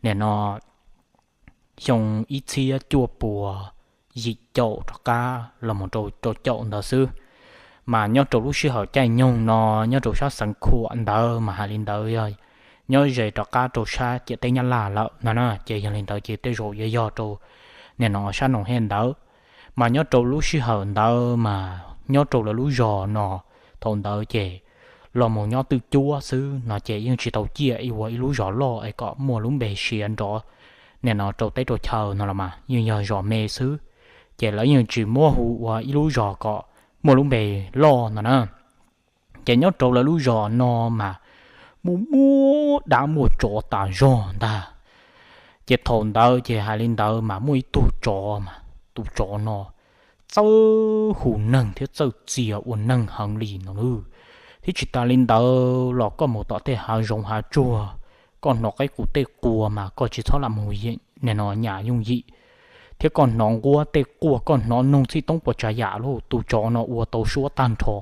nim no xyoo ib txhiab cuaj puas yim caum rov qab los mus rau rau caum ntawd xwb. Mas nyob rau lub sij hawm caij nyoog no nyob rau sab xeev Khuam ntawd mas hais li ntawd yog nyob ze rov qab rau sab ciam teb Nyab Laj lawm no na, ces yog li ntawd ces tej zaum yuav yog rau nim no sab Noo Hej ntawd. Mas nyob rau lub sij hawm ntawd mas nyob rau lawv lub zos no thaum ntawd ces los mus nyob twj cuab xwb no ces yeej tsis tau ciaj ua ib lub zos loj es kom muaj lub npe siav nrov nim no rau teb rau chaw no los mas yeej yog zos me xwb, ces lawv yeej tsis muab hu ua ib lub zos kom muaj lub npe loj no na. Ces nyob rau lawv lub zos no mas muaj muaj dab muaj tsov tas zog ntag. Ces thaum ntawd ces hais li ntawd mas muaj ib tug tsov mas tus tsov no txawj hu neeg thiab txawj txia ua neeg heev li no nawb. Thiab tsis tas li ntawd los koj mus tom tej hav zoov hav tsuag, koj hnov qeb qus tej quas mas koj tsis txhob lam mus nim no nyam yooj yim, thiab koj hnov nquab tej quaj, koj hnov noog txhij toob puas tsav yam los tus tsov no ua tau suab tag nrho.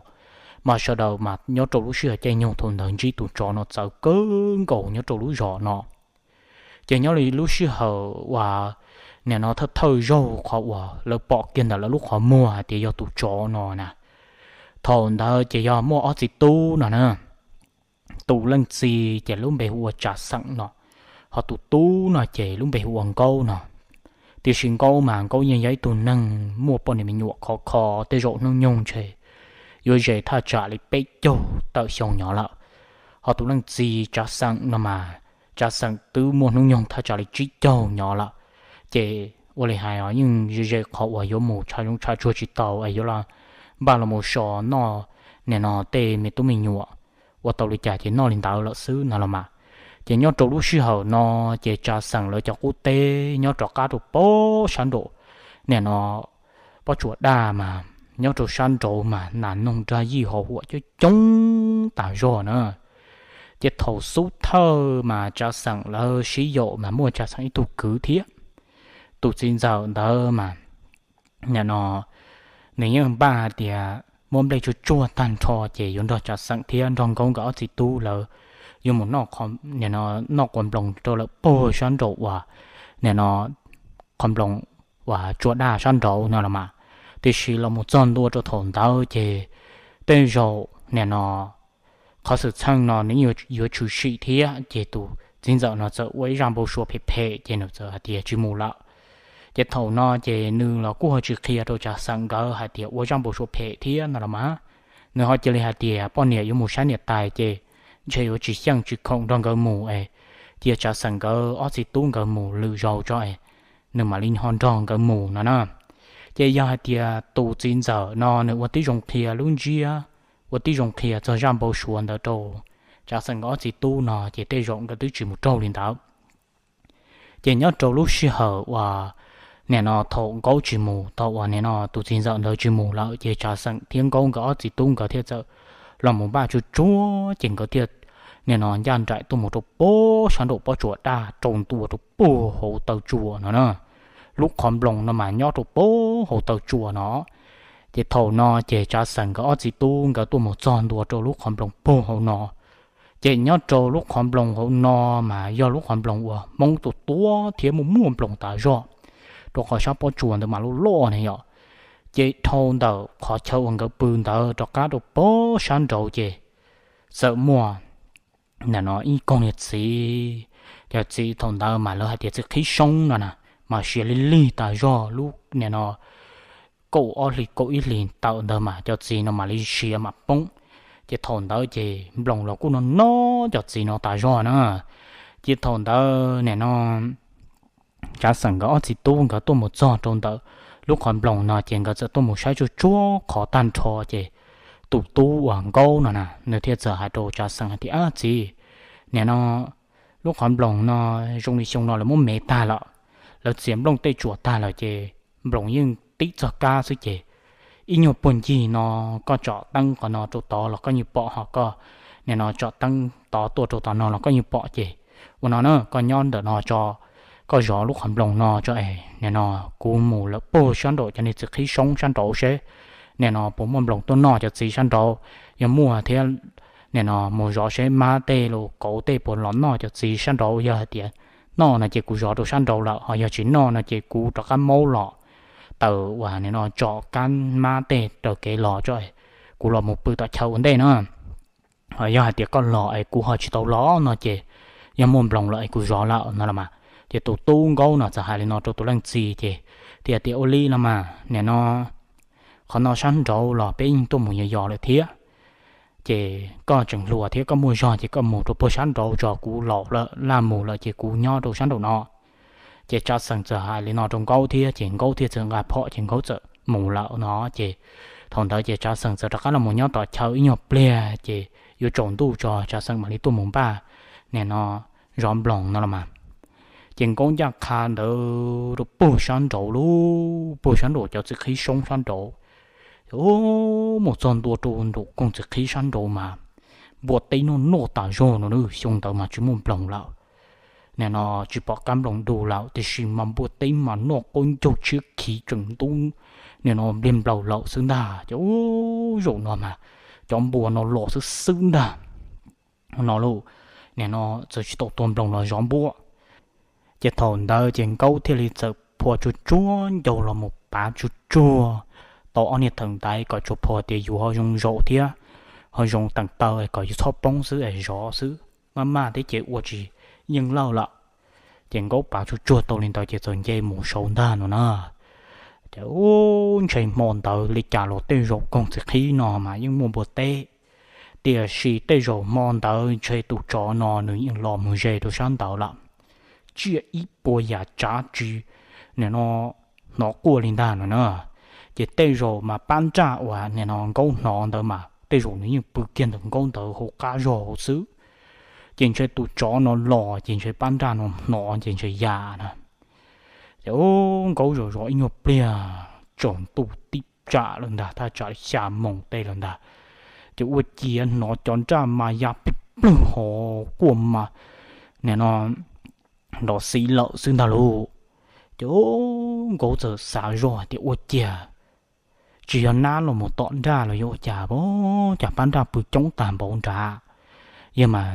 Mas sawv daws mas nyob rau lub sij hawm caij nyoog thaum ntawd ntsib tus tsov no txawv kawg nkaus nyob rau lub zos no. Ces nyob li lub sij hawm uas nim no thawj thawj zaug qhov uas lawv pom kiag ntawm lawv lub qhov muag hais tias yog tus tsov no na, thaum ntawd ces yog muaj ob txiv tub no na. Tus leej txiv ces lub npe hu ua Tsav Xeem no, ho tus tub no ces lub npe hu ua Nkaub no. Tiam sis Nkaub mas Nkaub yeej yog ib tug neeg muaj poj niam me nyuam khov kho, tej zaum hnub nyoog ntshe yuav ze thaj tsam li peb caug tawm xyoo nyob lawm. Ho tus leej txiv Tsav Xeem no mas Tsav Xeem twb muaj hnub nyoog thaj tsam li tsib caug nyob lawm. Ces ua li hais yeej ze ze qhov uas yuav mus tshav zoov tshav tsuag tsis tau es yuav los npaj los mus so noj nim no tej me tub me nyuam, ua tau li cas ces noj li ntawd lawm xwb no los mas. Ces nyob rau lub sij hawm no ces Tsav Xeem lawv cov qub teb nyob rov qab rau pob sab nraum nim no pob tsuas daj mas nyob rau sab nraud mas nas noog rag yij ho huam coob coob tas zog na. Ces thaum xub thawj mas Tsav Xeem lawv sib yaum mas muaj Tsav Xeem ib tug kwv thiab. Tus txiv ntxawm ntawd mas nim no nws yeej npaj hais tias muab nplej tsuag tsuag tag nrho ces yuav nrog Tsav Xeem thiab nrog Nkaub nkawd ob txiv tub lawv yuav mus noj quav nploos rau lawm puag sab nraum uas nim no qhov nploos uas tsuas daj sab nraud no los mas. Tiam sis los mus txog ntua rau thaum ntawd ces tej zaum nim no qhov xwm txheej no nws yuav tshwm sim thiab ces tus txiv ntxawm no txawm ua ib zaj npau suav phem phem ces nws txawm hais tias tsis mus lawm. Ces thaum no ces nws los kuj ho tsis qhia rau Tsav Xeem nkawd hais tias ua zaj npau suav phem thiab no los mas. Nws ho cia li hais tias poj niam yuav mus saib niam tais ces ntshe yuav tsis xyeej tsis khoom nrog nkawd mus es cia Tsav Xeem nkawd ob txiv tub nkawd mus lwm zaus tso es nws mam li ho nrog nkawd mus no na. Ces yog hais tias tus txiv ntxawm no nws ua tib zoo qhia lub ntsiab, ua tib zoo qhia txog zaj npau suav ntawd rau Tsav Xeem nkawd ob txiv tub no ces tej zaum nkawd twb tsis mus raug li ntawd. Ces nyob rau lub sij hawm uas nim no thaum Nkaub tsis mus, thaum uas nim no tus txiv ntxawm ntawd tsis mus lawm ces Tsav Xeem thiab Nkaub nkawd ob txiv tub nkawd thiaj txawm los mus npaj tsuag tsuag ces nkawd thiaj nim no ncaj nraim tuaj mus rau pob sab nraum pob tsuas daj rau ntua rau puag hauv taw tsua no na. Lub qhov nploos no mas nyob rau puag hauv taw tsua no. Ces thaum no ces Tsav Xeem nkawd ob txiv tub nkawd tuaj mus txog ntua rau lub qhov nploos puag hauv no. Ces nyob rau lub qhov nploos hauv no mas yog lub qhov nploos uas Hmoob tua tua thiab muaj muaj nploos tas zog, rau qhov sab pob tsuas ntawd mas loj loj ne yom. Ces dhau ntawm qhov chaw uas nkawd pw ntawd rov qab rau pob sab nraud ces txawm muaj nim no ib koog niag txiv. Cov txiv thaum ntawd mas lawv hais tias txiv qhib soob no na, mas siav lig lig tas zog lub nim no kaum ob hlis kaum ib hlis tawm ntawd mas cov txiv no mam li siav mam poob. Ces thaum ntawd ces nploos los kuj no no cov txiv no tas zog na. Ces thaum ntawd nim no Tsav Xeem nkawd ob txiv tub nkawd tuaj mus txog rau ntawm lub qhov nploos no ces nkawd txawm tuaj mus saib tsuag tsuag qhov tag nrho ces tus tub uas Nkaub no na nws thiaj txawm hais rau Tsav Xeem hais tias, Ab txiv, nim no lub qhov nploos no zoo li xyoo no lawv muab me tag lawm, lawv txiav nplooj tej tsuas tag lawm ces nploos yeej tib txog kab xwb ces ib nyuag puag ncig no koj tsom teeb qhov no rau tod los koj yeej pom, ho koj nim no tsom teeb tod tuaj rau tom no los koj yeej pom. Ces ua no na, koj nyob ntawm no tso, koj zov lub qhov nploos no tso es nim no kuv mus lawm puag sab nraum cov niag txiv qhib soob sab nraud seb nim no puas muaj nploos tuaj noj cov txiv sab nraud, yog muaj thiab nim no mus zov seb mab tej los kauv tej puas los noj cov txiv sab nraud. Yog hais tias noj no ces kuv zov rau sab nraud lawm, ho yog tsis noj no ces kuv rov qab maub los taws uas nim no tsom kab mab tej raws kev los tso, kuv los mus pw tom chaw ua ntej na. Ho yog hais tias koj los es kuv ho tsis tau los no ces yog muaj nploos lawm es kuv zov lawm no los mas. Ces tus tub Nkaub no txawm hais li no rau tus leej txiv ces thiaj tias, Ua li los mas nim no qhov no sab nraud los peb yeej tuaj mus yos yos lawm thiab, ces koj tseem hluas thiab koj muaj zog ces koj mus rau puag sab nraud tso, kuv laus lawm laj mus lawm ces kuv nyob rau sab nraum no. Ces Tsav Xeem txawm hais li no rau Nkaub thiab ces Nkaub thiaj txawm nqa phom ces Nkaub txawm mus lawm no. Ces thaum ntawd ces Tsav Xeem txawm rov qab los mus nyob tom chaw ib nyuag pliag ces yuav tsaus ntuj tso Tsav Xeem mam li tuaj mus npaj nim no zov nploos no los mas. Ces Nkaub ncaj qha ntawd rau puag sab nraud lub, puag sab nraum cov txiv qhib soob sab nraud. Ces mus txog ntua rau nraum koog txiv qhib sab nraud mas npua teb noj noj tas zog no, xyoo ntawd mas tsis muaj nploos lawm. Nim no tsis pom kab nploos du lawm tiam sis mas npua teb mas noj qaub ncaug tshiab khiv tseem ntub, nim no npliag nplaws lawm xwb ntag. Ces ub, zaum no mas cov npua no los xwb xwb ntag no lauj. Nim no txawm tsis tau tua nploos los zov npua. Ces thaum ntawd ces Nkaub thiaj li txawm phua tsuag tsuag ncauj los mus pav tsuag tsuag tau ob niag theem ntaiv kom tsuas phua tias yus ho zoo zaum thiab ho zoo teem taw es kom yus txhob poob xwb es zov xwb, maj maj thiab ces ua tsis yeej lawj lawm. Ces Nkaub pav tsuag tsuag tau li ntawd ces txawm nce mus saud ntag no na. Ces ub, ntshe hmo ntawd li cas los tej zaum koog txiv qhib no mas yeej muaj npua teb, tiam sis tej zaum hmo ntawd ntshe tus tsov no nws yeej los mus ze rau sab ntawd lawm, tsiaj ib puas yam tsav tsis nim no hnov quaj li ntag no na. Ces tej zaum mas pab nraj uas nim no Nkaub hnov ntawd mas tej zaum nws yeej pw kiag ntawm Nkaub ntawd hauv qab zog hauv xwb. Ces ntshe tus tsov no los ces ntshe pab nraj no hnov ces ntshe ya na. Ces ub, Nkaub zov zov ib nyuag pliag tsaus ntuj tib tsam lawm ntag, thaj tsam xya moos tej lawm ntag. Ces ua ciav hnov cov nraj mas ya plig plwg hos quaj mas nim no nrov xiv lawm xwb ntag lauj. Ces ub, Nkaub txawm xav zoj hais tias ua ciav tsis yog nab los mus tom nraj los yog ua cas, cas pab nraj pw coob tag npaum nrad. Yog mas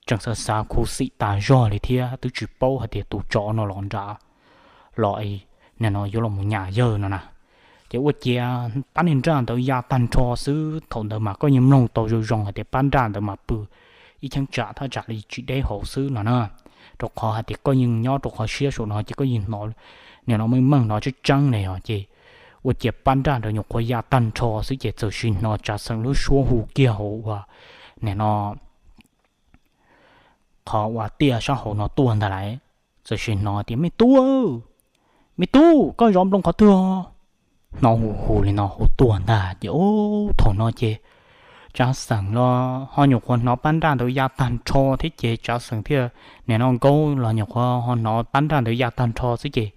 tseem xav xav khuv xim tas zog li thiab twb tsis paub hais tias tus tsov no los nrad los nim no yuav los mus nyas yawg no na. Ces ua ciav pab niag nraj ntawd ya tag nrho xwb. Thaum ntawd mas koj yeej mloog tau zoo zoo hais tias pab nraj ntawd mas pw ib cheeb tsam thaj tsam li tsis deb hauv xwb no na, rau qhov hais tias koj yeej nyob rau qhov siab saum no ces koj yeej hnov nim no meej meej hnov tseeb tseeb li os. Ces ua ciav pab nraj ntawd nyuam qhuav ya tag nrho xwb ces txawm sim hnov Tsav Xeem lub suab hu kiag hauv uas nim no qhov uas tiaj sab hauv no tuaj ntag lauj. Txawm sim hnov tias, Me tub, me tub, koj zov nploos qhov twg? Hnov hu hu li no hauv tuaj ntag. Ces ub, thaum no ces Tsav Xeem los ho nyuam qhuav hnov pab nraj ntawd ya tag nrho thiab ces Tsav Xeem thiaj, nim no Nkaub los nyuam qhuav ho hnov pab nraj ntawd ya tag nrho xwb ces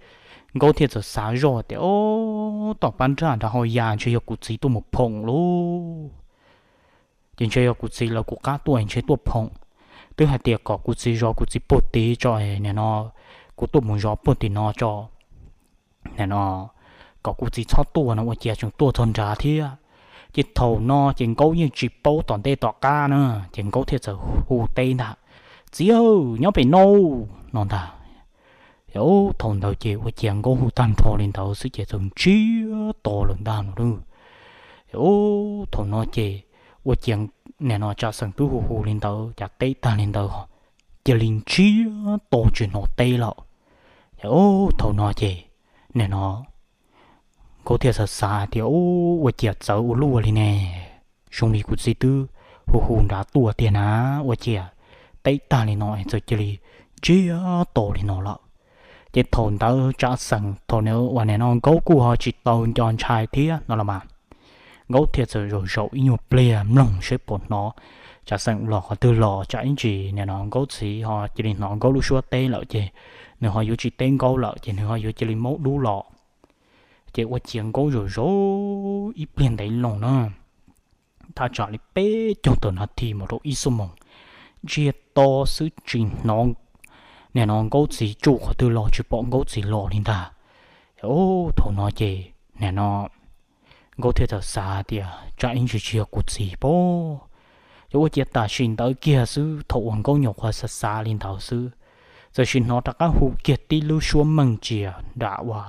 Nkaub thiaj txawm xav zoj tias, Ob, tom pab nraj nrad ho ya ntshe yog kuv txiv tuaj mus phoom lauj. Ces ntshe yog kuv txiv lawv kuv qab tuaj ntshe tuaj phoom. Twb hais tias kom kuv txiv zov kuv txiv puag tid tso, nim no kuv tuaj mus zov puag tim no tso, nim no kom kuv txiv txhob tuaj no ua ciav tseem tuaj txog nrad thiab. Ces thaum no ces Nkaub yeej tsis paub tom ntej tom qab na, ces Nkaub thiaj txawm hu teb ntag, Txiv, nyob pem no, no ntag. Thaum ntawd ces ua ciav Nkaub hu tag nrho li ntawd xwb ces txawm ntsiag to lawm ntag no. Thaum no ces ua ciav nim no Tsav Xeem twb hu hu li ntawd cas teb tag li ntawd cia li ntsiag to tsis hnov teb lawm. Thaum no ces nim no Nkaub thiaj xav xav tias, Ub, ua ciav txawv ua luaj li ne, zoo li kuv txiv twb hu hu nrad tuaj tiag na, ua ciav teb tag li no es txawm cia li ntsiag to li no lawm. Ces thaum ntawd Tsav Xeem thaum uas nim no Nkaub kuj ho tsis tau nco ntshai thiab no los mas, Nkaub thiaj txawm zaum zaum ib nyuag pliag mloog seb puas hnov Tsav Xeem los qhov twg los, tsam ib ntsis nim no Nkaub txiv ho cia li hnov Nkaub lub suab teb lawm ces nws ho yuav tsis teb Nkaub lawm ces nws ho yuav cia li maub dub los. Ces ua ciav Nkaub zaum zaum ib pliag ntev loo na, thaj tsam li peb caug tawm nas this mus rau ib xuab moos, ntsiag to xwb tsis hnov nim no Nkaub txiv tsuj qhov twg los, tsis pom Nkaub txiv los li ntag. Thaum no ces nim no Nkaub thiaj txawm xav tias, Tsam ib ntsis tsis yog kuv txiv pob. Ces ua ciav tam sim ntawd kiag xwb, thaum uas Nkaub nyuam qhuav xav xav li ntawd xwb, txawm sim hnov rov qab hu kiag tib lub suab meej tsias nram uas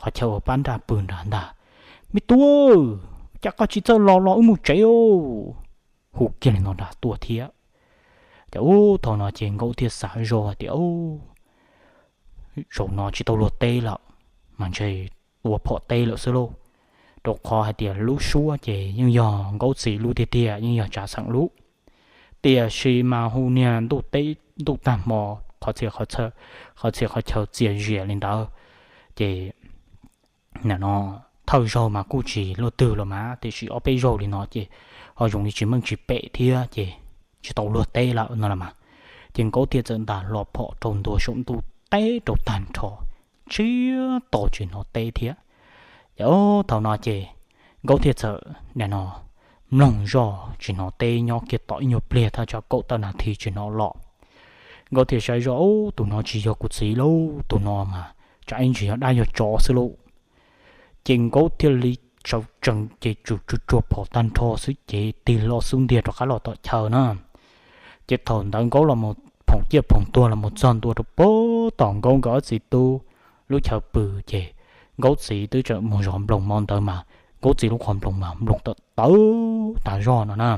qhov chaw uas pab nraj pw nrad ntag: Me tub, cas koj tsis txawj los los wb mus tsev os? Hu kiag li no nrad tuaj thiab. Ces ub, thaum no ces Nkaub thiaj xav zoj tias, Zaum no tsis tau luag teb lawm, mas ntshe tua phom teb lawm xwb lauj. Rau qhov hais tias lub suab ces yeej yog Nkaub txiv lub tiag tiag, yeej yog Tsav Xeem lub. Tiam sis mas hu niag ntuj teb ntuj tag hmo, qhov txhia qhov chaw txias zias li ntawd, ces nim no thawj zaug mas kuj tsis luaj twg los mas, tiam sis ob peb zaug li no ces ho zoo li tsis meej tsis pem thiab ces tsis tau luag teb lawm no los mas. Ces Nkaub thiaj txawm ntas hlo phom rau ntua saum ntuj teb rau tag nrho, ntsiag to tsis hnov teb thiab. Ces thaum no ces Nkaub thiaj txawm nim no mloog zoj tsis hnov teb nyob kiag tom ib nyuag pliag thaj tsam kaum tawm nas this tsis hnov los. Nkaub thiaj saib zoj, Ub, tus no tsis yog kuv txiv lauj, tus no mas tsam ib ntsis yog dab yog tsov xwb lauj. Ces Nkaub thiaj li sawv tsees ces tsum tsuag tsuag phom tag nrho xwb ces tig hlo xub ntiag rov qab los tom chaw na. Ces thaum ntawd Nkaub los phoom ciaj phoom tuag los mus txog ntua rau pem tom Nkaub nkawd ob txiv tub lub chaw pw, ces Nkaub txiv twb tseem mus zov nploos hmo ntawd mas Nkaub txiv lub qhov nploos mas nploos tawm tawv tas zog no na.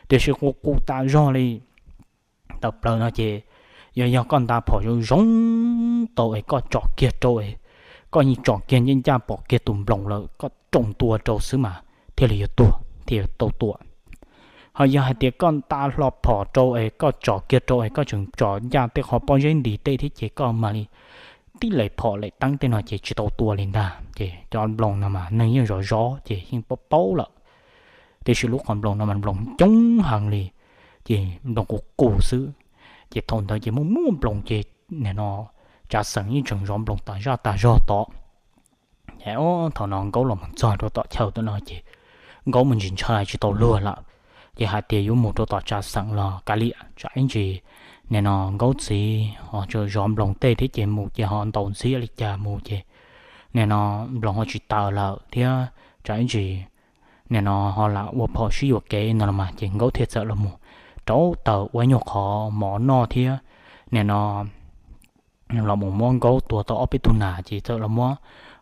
Tiam sis qus qus tas zog li. Tawm plaws no ces yog yog koj nta phom zoo zoo tau es koj tsom kiag rau es koj yeej tsom kiag ncaj ncaj pom kiag tus nploos lawm, koj rooj ntua rau xwb mas thiaj li yuav tuag thiaj yuav tau tua. Ho yog hais tias koj nta hlo phom rau es koj tsom kiag rau es koj tseem tsom ncaj tej qhov pob zeb ntis tej thiab ces koj mam li tib lem phom lem teeb tej no ces tsis tau tua li ntag, ces cov nploos no mas neeg yeej zov zov ces yeej paub paub lawm. Tiam sis lub qhov nploos no mas nploos coob heev li, ces nploos qus qus xwb. Ces thaum ntawd ces muaj muaj nploos ces nim no Tsav Xeem yeej tseem zov nploos tas zaj tas zog tod. Thaum no Nkaub los mus txog rau tom chaw tom no ces Nkaub mus ntsis ntshai tsis tau luag lawm, ces hais tias yuav mus rau tom Tsav Xeem los kav liam, tsam ib ntsis nim no Nkaub txiv ho zov nploos tej thiab ces mus ces ho ntaus ntxhiab li cas mus ces nim no nploos ho tsis tawm lawm thiab tsam ib ntsis nim no ho lam ua phom sib yuam kev no los mas. Ces Nkaub thiaj txawm los mus rauv taws ua ib nyuag qhov mov noj thiab nim no los mus muab Nkaub tua tau ob peb tug nas, ces txawm los muab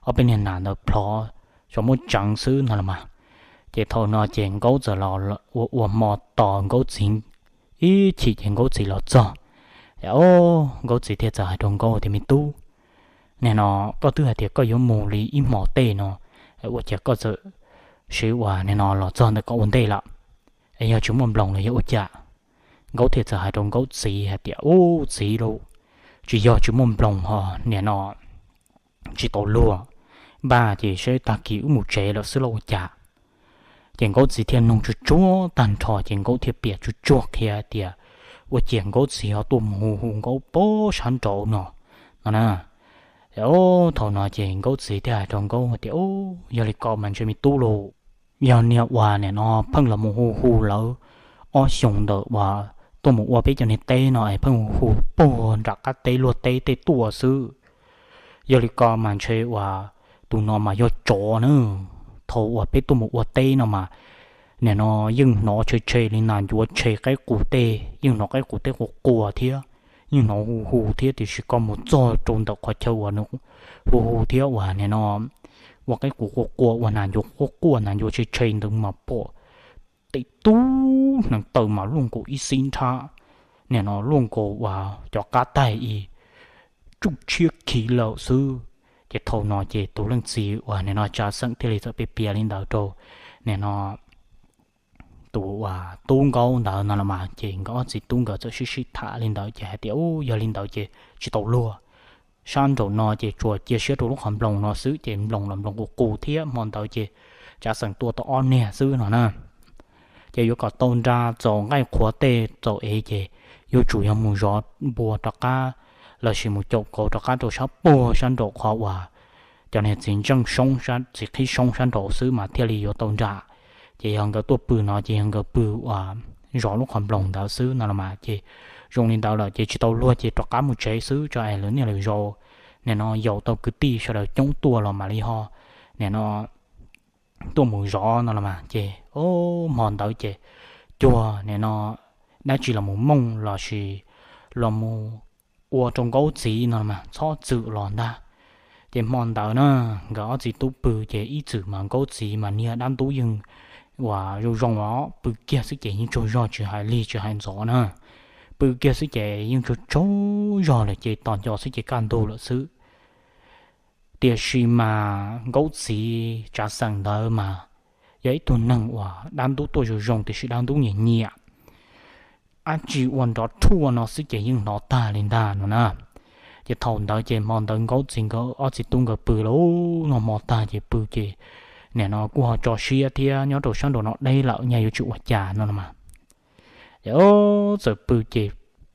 ob peb niag nas ntawd plhov tso muab tseev xwb no los mas. Ces thaum no ces Nkaub txawm los ua ua hmo tos Nkaub txiv ib chim ces Nkaub txiv los txog. Ces Nkaub txiv thiaj txawm hais rau Nkaub tias, Me tub, nim no koj twb hais tias koj yuav mus li ib hmos tej no, ua cas koj txawm siv uas nim no los txog ntawm koj ua ntej lawm? Es yog tsis muaj nploos los yog ua cas? Nkaub thiaj txawm hais rau Nkaub txiv hais tias, Ub, txiv lauj, tsis yog tsis muaj nploos ho nim no tsis tau luag, npaj ces seb tag kis wb mus tsev lawm xwb los ua cas? Ces Nkaub txiv thiaj nug tsuag tsuag tag nrho ces Nkaub thiaj piav tsuag tsuag qhia tias ua ciav Nkaub txiv ho tuaj mus hu hu Nkaub pem sab nraud no no na. Thaum no ces Nkaub txiv thiaj hais rau Nkaub tias, Yog li ko mas ntshe me tub lauj, yog niag uas nim no pheej los mus hu hu lawv ob xyoos ntawm uas tuaj mus ua peb cov niag teb no es pheej hu hu puag nram qab teb luag teb tej tuaj xwb. Yog li ko mas ntshe uas tus no mas yog tsov na. Thaum uas peb tuaj mus ua teb no mas nim no yeej hnov tshe tshe li nas ncuav tshe qaib qus tej, yeej hnov qaib qus tej quas quas thiab, yeej hnov hu hu thiab, tiam sis koj mus txog rau ntawm qhov chaw uas nws hu hu thiab uas nim no ua qaib qus quas quas ua nas ncuav quaj quaj nas ncuav tshe tshe ntawd mas pom tej tub hneev taw mas luaj nkaus ib xib nrhab, nim no luaj nkaus uas cov qab taig ib tsuj tshiab khiv lawm xwb. Ces thaum no ces tus leej txiv uas nim no Tsav Xeem thiaj li txawm piav piav li ntawd rau nim no tus uas tub Nkaub ntawd no los mas. Ces nkawd ob txiv tub nkawd txawm sib sib tham li ntawd ces hais tias, Ub, yog li ntawd ces tsis tau luag, sab nraum no ces tsuas cia siab rau lub qhov nploos no xwb, ces nploos los nploos qus qus thiab, hmo ntawd ces Tsav Xeem tua tau ob niag xwb no na. Ces yuav kom tau nra txaus nqaij qhuav tej txaus ev ces yuav tsum yog mus zov npua rov qab lossis mus caum kauv rov qab rau sab puag sab nraum qhov uas cov niag txiv ntseej soob, txiv qhib soob sab nraud xwb mas thiaj li yuav tau nra. Ces yog nkawd tuaj pw no ces yog nkawd pw uas zov lub qhov nploos ntawd xwb no los mas. Ces zoo li ntawd lawm ces tsis tau luag ces rov qab mus tsev xwb tso es lawv niaj lawv zaus nim no yaus tau kwv tij sawv daws coob tuaj los mam li ho nim no tuaj mus zov no los mas. Ces o, hmo ntawd ces cuag nim no dab tsi los mus mooj lossis los mus ua rau Nkaub txiv no mas txhob txwm los ntag. Ces hmo ntawd na, nkawd ob txiv tub pw ces ib txwm mas Nkaub txiv mas niag dab ntub yeej uas zoo zoo os, pw kiag xwb ces yeej tsaug zog tsis hais lig tsis hais ntxov na. Pw kiag xwb ces yeej tsaug tsaug zog lawm ces tos nco xwb ces kaj ntug lawm xwb. Tiam sis mas Nkaub txiv Tsav Xeem ntawd mas yog ib tug neeg uas dab ntub tuaj zoo zoo tiam sis dab ntub nyiam nyiam, dab tsi ua nrov rhuaj no xwb ces yeej hnov tag li ntag no na. Ces thaum ntawd ces hmo ntawd Nkaub txiv nkawd ob txiv tub nkawd pw lawm, noj hmo tag ces pw ces nim no kuj ho tso siab thiab nyob rau sab nraum no deb lawm nyaj yuav tsis ua cas no los mas. Ces txawm pw ces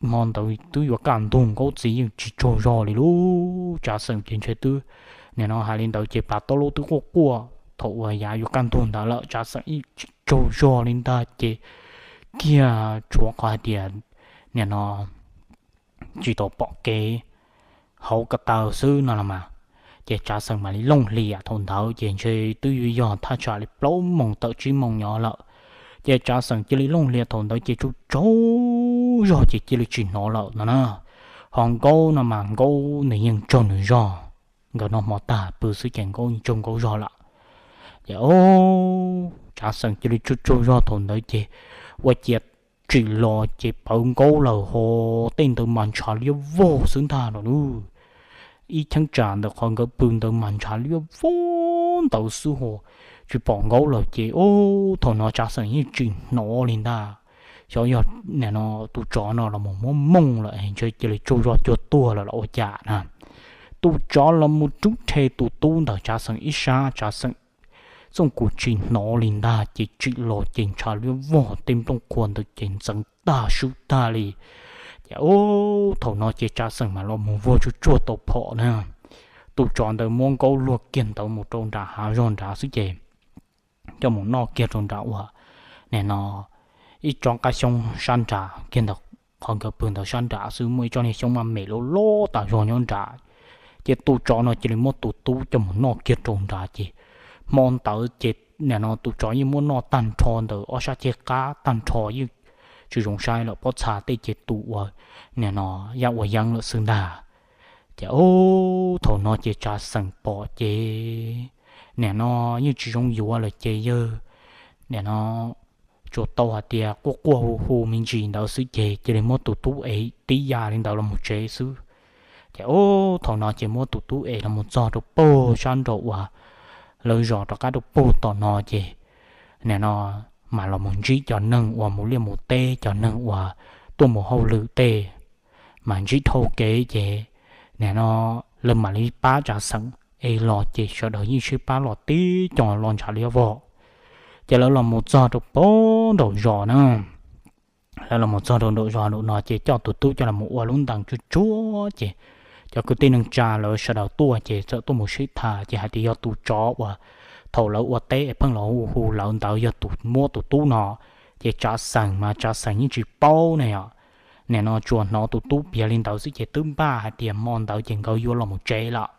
hmo ntawd twb yuav kaj ntug Nkaub txiv yeej tsis tsaug zog li lub Tsav Xeem ces ntshe twb nim no hais li ntawd ces plas taub lub twb quaj quaj thaum uas yav yuav kaj ntug ntawd lawm Tsav Xeem yeej tsis tsaug zog li ntag ces kiag tshuav qhov hais tias nim no tsis tau pom kev hauv ko taw xwb no los mas. Ces Tsav Xeem mam li looj hlias thaum ntawd ces ntshe twb yuav yog thaj tsam li plaub moos tawm tsib moos nyob lawm. Ces Tsav Xeem cia li looj hlias thaum ntawd ces tsaug tsaug zog ces cia li tsis hnov lawm no na. Ho Nkaub no mas Nkaub nws yeej tsaug nws zog, nkawd noj hmo tag pw xwb ces Nkaub tsaug Nkaub zog lawm. Ces o, Tsav Xeem cia li tsaug tsaug zog thaum ntawd ces ua ciav tsim los ces pawv Nkaub lawm ho tej ntawd mas ntshav liab vog xwb ntag no lub. Ib cheeb tsam ntawm qhov nkawd pw ntawd mas ntshav liab vog ntawd xwb ho tsis pom Nkaub lawm ces o, thaum no Tsav Xeem yeej tsis hnov li ntag. Xyov yog nim no tus tsov no los mus muab mooj lawm ntshe cia li tsaug zog cuag tuag lawm los ua cas na. Tus tsov los mus rub rhe tus tub ntawm Tsav Xeem ib sab, Tsav Xeem txooj kuv tsis hnov li ntag ces tsim los ces ntshav liab vog tej nplooj qhuav ntawd ces ntxeev tag swb tag li. Ces o, thaum no ces Tsav Xeem mas los mus vuag tsuj tsuag tau phom na. Tus tsov ntawd muab Nkaub luag kiag ntawd mus rau nram hav zog nrad xwb ces coj mus noj kiag rau nram uas nim no ib tsob qab xyoob sab nrad kiag ntawm qhov nkawd pw ntawd sab nrad xwb muaj ib tsob niag xyoob maj mem loj loj tas zog nyob nrad. Ces tus tsov no cia li muab tus tub coj mus noj kiag rau nrad ces hmo ntawd ces nim no tus tsov yeej muab noj tag nrho ntawm ob sab ceg qab tag nrho yeej tsis zoo saib lawm pob txha tej ces tu ua nim no yaj ua yeeb lawm xwb ntag. Ces o, thaum no ces Tsav Xeem pom ces nim no yeej tsis zoo yuav lawm ces yawg nim no tsuas tau hais tias quaj quaj hu hu me ntsis ntawd xwb ces cia li muab tus tub ev tib ya li ntawd los mus tsev xwb. Ces o, thaum no ces muab tus tub ev los mus txog rau pem sab nraum uas lawv zos rov qab rau pem tom no ces nim no mas los mus ntsib cov neeg uas mus liaj mus teb cov neeg uas tuaj mus hauj lwm tej mas ntsib dhau kev ces nim no lawv mam li pab Tsav Xeem es los ces sawv daws yeej sib pab los tib co los ntshav liab vog. Ces lawv los mus txog rau pem nraum zos na, lawv los mus txog rau nraum zos nraum no ces coj tus tub coj los mus ua lub ntees tsuag tsuag ces cov kwv tij neej tsa lawv sawv daws tuaj ces txawm tuaj mus sib tham ces hais tias yog tus tsov uas thaum lawv ua teb es pheej los hu hu lawv ntawd yog tus muab tus tub no. Ces Tsav Xeem mas Tsav Xeem yeej tsis paub ne yom, nim no tsuas hnov tus tub piav li ntawd xwb ces twb npaj hais tias hmo ntawd ces nkawd yuav los mus tsev lawm.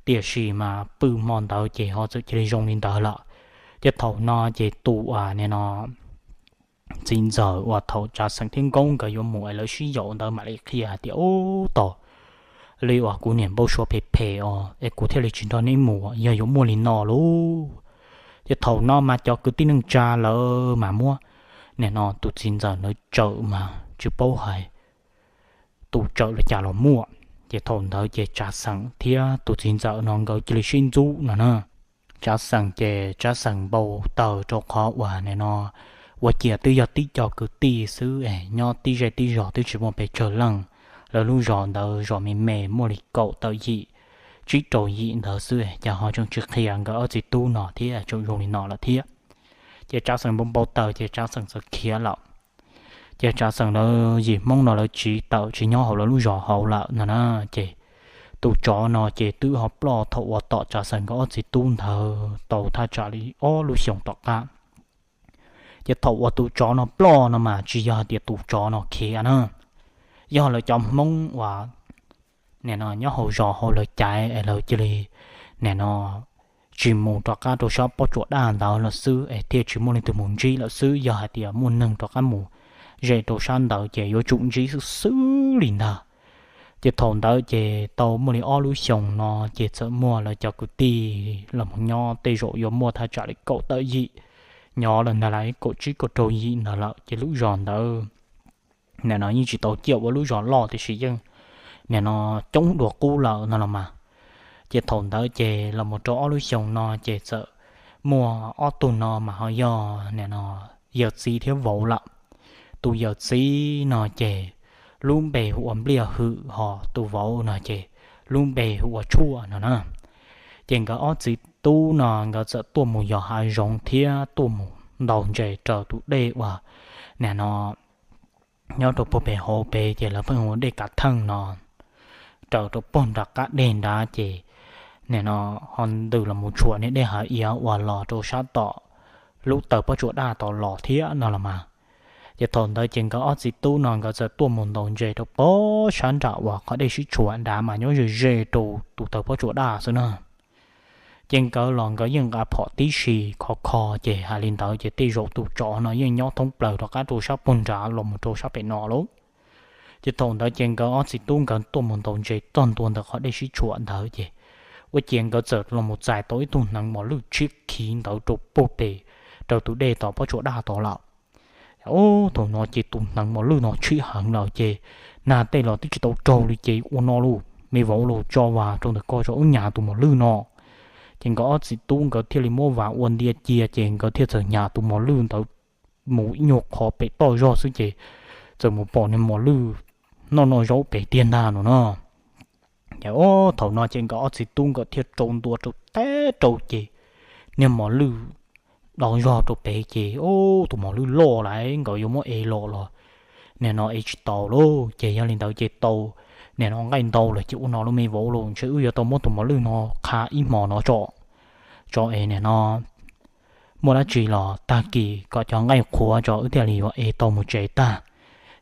Tiam sis mas pw hmo ntawd ces ho txawm cia li zoo li ntawd lawm. Ces thaum no ces tus uas nim no txiv ntxawm uas thaum Tsav Xeem thiab Nkauj nkawd yuav mus es lawv sib yaum ntawd mam li qhia hais tias, Ub, tos li uas kuv niam npau suav phem phem os es kuv thiaj li tsis nrog neb mus, yog yuav muaj li no lauj. Ces thaum no mas cov kwv tij neej tsa lawv mas muab nim no tus txiv ntxawm ntawd tsawm mas tsis paub hais tus tsawm los cas los muaj. Ces thaum ntawd ces Tsav Xeem thiab tus txiv ntxawm no nkawd cia li sib ntxub no na. Tsav Xeem ces Tsav Xeem npau taws rau qhov uas nim no ua ciav twb yog tib co kwv tij xwb es nyob tib zej tib zos twb tsis muaj pes tsawg leej. Lawv lub zos ntawd zos me me muaj li kaum tawm yim, tsib rau yim ntawd xwb es cas ho tseem tsis qhia nkawd ob txiv tub no thiab tseem zoo li no lawm thiab. Ces Tsav Xeem npau npau taws ces Tsav Xeem txawm khiav lawm. Ces Tsav Xeem lawv yim Hmoob no lawv tsiv tawm tsis nyob hauv lawv lub zos hauv lawm no na. Ces tus tsov no ces twb ho ploj thaum uas tom Tsav Xeem nkawd ob txiv tub ntawd tau thaj tsam li ob lub xyoos tom qab. Ces thaum uas tus tsov no ploj no mas tsis yog hais tias tus tsov no khiav na, yog lawv cov Hmoob uas nim no nyob hauv zos hauv lawv caiv es lawv cia li nim no tsis mus rov qab rau sab pob tsuas daj ntawd lawm xwb es thiaj tsis muaj leej twg mus ntsib lawm xwb. Yog hais tias muaj neeg rov qab mus ze rau sab ntawd ces yuav tsum ntsib xwb xwb li ntag. Ces thaum ntawd ces tau muaj li ob lub xyoos no ces txawm muaj lawv cov kwv tij los mus nyob tej zaum yuav muaj thaj tsam li kaum tawm yim, nyob lawm ntawd lawm kaum tsib kaum rau yim ntawd lawm ces lub zos ntawd nim no yeej tsis tau ciaj ua lub zos loj tiam sis yeej nim no coob dua qub lawm no los mas. Ces thaum ntawd ces los mus rau ob lub xyoos no ces txawm muaj ob tug no mas ho yog nim no yawm txiv thiab vauv lawm. Tus yawm txiv no ces lub npe hu ua Npliaj Hwm, ho tus vauv no ces lub npe hu ua Tshuaj no na. Ces nkawd ob txiv tub no nkawd txawm tuaj mus yos hav zoov thiab tuaj mus ntaus ntses raws tus dej uas nim no nyob rau puag pem hauv pes ces lawv pheej hu ua dej Kav Theej no, raws rau puag nram qab deg nrad ces nim no ho ntws los mus tshuam niag dej Hav Iav uas los rau sab tom lub taw pob tsuas daj tod los thiab no los mas. Ces thaum ntawd ces nkawd ob txiv tub no nkawd txawm tuaj mus ntaus ntses rau puag sab nram uas qhov dej sib tshuam nrad mas nyob ze ze rau tus taw pob tsuas daj xwb na. Ces nkawd los nkawd yeej nqa phom tib si khov kho, ces hais li ntawd ces tej zaum tus tsov no yeej nyob thoob plaws rov qab rau sab puag nrad los mus rau sab pem no lauj. Ces thaum ntawd ces nkawd ob txiv tub nkawd tuaj mus ntaus ntses txog ntua ntawm qhov dej sib tshuam ntawd ces ua ciav nkawd txawm los mus txais tau ib tug hneev mos lwj tshiab khiv ntawd rau puag pem, raws tus dej tom pob tsuas daj tod lawm. Ub, thaum no ces tus hneev mos lwj no tshib heev lawm ces nag tej los twb tsis tau raug li ces ua no lauj, me vauv los tso vas rau ntawm ko tso wb nyas tus mos lwj no. Ces nkawd ob txiv tub nkawd thiaj li muab vas ua ntia cia ces nkawd thiaj txawm nyas tus mos lwj ntawd mus ib nyuag qhov pem toj zog xwb ces txawm mus pom niag mos lwj noj noj zaub pem tiag ntag no no. Ces ub, thaum no ces nkawd ob txiv tub nkawd thiaj rau ntua rau teb rau ces niag mos lwj do zog rau pem ces ub, tus mos lwj loj lawm nkawd yuav muab ev los los nim no ev tsis tau lauj. Ces yog li ntawd ces tau nim no nqaij ntau lawm ces ua no lauj, me vauv los ntshe wb yuav tau muab tus mos lwj no qha ib hmos no tso, tso es nim no muaj dab tsi los tag kis kom cov nqaij qhuav tso wb thiaj li yuav ev tau mus tsev tag.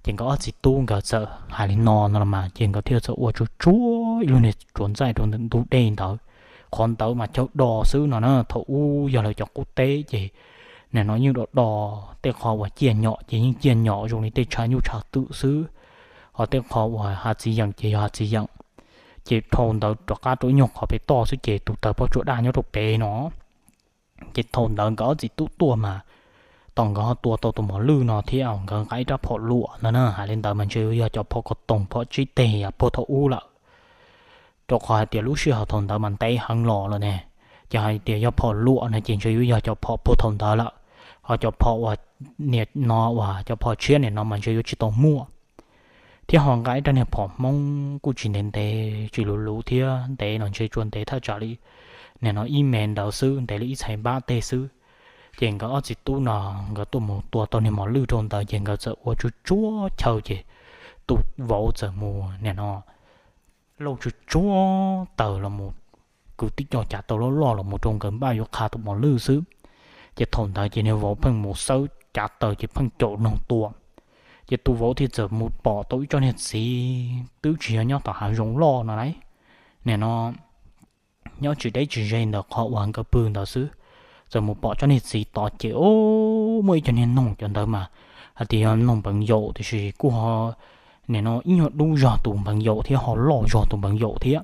Ces nkawd ob txiv tub nkawd txawm hais li no no los mas ces nkawd thiaj txawm ua tsuag tsuag ib lub niag tsuas ntxaij rau ntawm ntug dej ntawd. Qhov ntawd mas chaw do xwb no na, thaum ub yog lawv cov qub teb ces nim no yeej do do, tej qhov uas ciaj nyom ces yeej ciaj nyom zoo li tej tshav nyuj tshav twm xwb, ho tej qhov uas hav txiv yeem ces yog hav txiv yeem. Ces dhau ntawd rov qab rau ib nyuag qhov pem toj xwb ces tus taw pob tsuas daj nyob rau pem no. Ces thaum ntawd nkawd ob txiv tub tuaj mas, tom nkawd ho tua tau tus mos lwj no thiab nkawd nqa ib rab phom luam no na, hais li ntawd mas ntshe yuav yog cov phom ko toos phom tsib teg puag thaum ub lawm. Rau qhov hais tias lub sij hawm thaum ntawd mas ntev heev los lawm ne, ces hais tias yog phom luam no ces ntshe yuav yog cov phom puag thaum ntawd lawm, ho cov phom uas nim no uas cov phom tshiab nim no mas ntshe yuav tsis tau muaj. Thiab ho nqa ib rab niag phom Hmoob kuj tsis ntev ntev, tsis luv luv thiab, ntev los ntshe tsuas ntev thaj tsam li nim no ib me ntawd xwb, ntev li ib txhais npab teg xwb. Ces nkawd ob txiv tub no nkawd tuaj mus tua tau niag mos lwj rau ntawd ces nkawd txawm ua tsuag tsuag chaw ces tus vauv txawm mus nim no lauj tsuag tsuag taws los mus, kwv tib co cav taws loj loj los mus rau nkawd npaj yuav qha tus mos lwj xwb. Ces thaum ntawd ces niag vauv pheej mus xawb cav taws ces pheej caum noog tua. Ces tus vauv thiaj txawm mus pom tau ib tsob niag txiv twb tsis yog nyob tom hav zoov loj no lauj, nim no nyob tsis deb tsis ze ntawm qhov uas nkawd pw ntawd xwb. Txawm mus pom tsob niag txiv tod ces ub, muaj ib co niag noog cov ntawd mas hais tias yog noog npeev yaum tiam sis kuj ho nim no ib nyuag dub zog tus npeev yaum thiab ho loj zog tus npeev yaum thiab.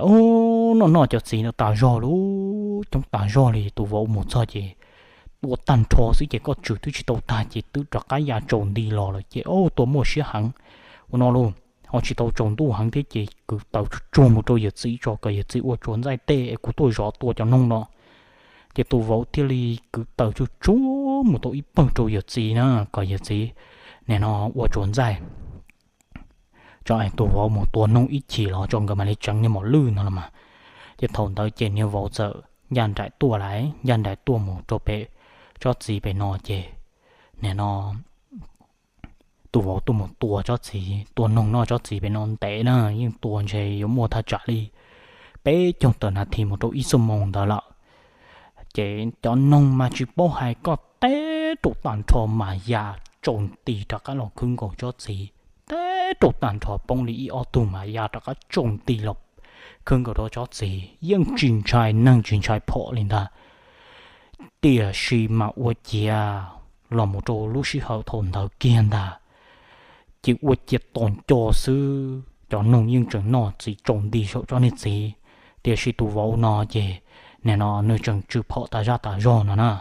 Ub, noj noj cov txiv ntawd tas zog lauj, coob tas zog li, tus vauv mus txog ces tua tag nrho xwb ces koj tswm twb tsis tau tag ces twb rov qab ya tsaus nti los lawm ces ub, tua muaj siab heev. Ua no lauj, ho tsis tau tsaus ntuj heev thiab ces kwv taws tsuag tsuag mus rau yawm txiv tso kom yawm txiv ua tsuas ntxaij tej es kuv tuaj zov tua cov noog no. Ces tus vauv thiaj li kwv taws tsuag tsuag mus tau ib pawg rau yawm txiv na, kom yawm txiv nim no ua tsuas ntxaij tso es tus vauv mus tua noog ib chim los tso nkawd mam li tseev niag mos lwj no los mas. Ces thaum ntawd ces niag vauv txawm ncaj nraim tuaj lawm, ncaj nraim tuaj mus rau pem tsob txiv pem no ces nim no tus vauv tuaj mus tua tsob txiv, tua noog noj tsob txiv pem no ntev na, yeej tua ntshe yuav muaj thaj tsam li peb caug tawm nas this mus rau ib xuab moos ntawd lawm. Ces cov noog mas tsis paub hais, koj teb rau tag nrho mas ya tsaus nti rov qab los khwb nkaus tsob txiv, teb rau tag nrho poob li ib ob tug mas ya rov qab tsaus nti los khwb nkaus rau tsob txiv, yeej tsis ntshai neeg tsis ntshai phom li ntag. Tiam sis mas ua ciav los mus rau lub sij hawm thaum ntawd kiag ntag, ces ua ciav tos nco xwb, cov noog yeej tseem noj txiv tsaus nti saum tsob niag txiv, tiam sis tus vauv no ces nim no nws tseem tsw phom tas zaj tas zog no na.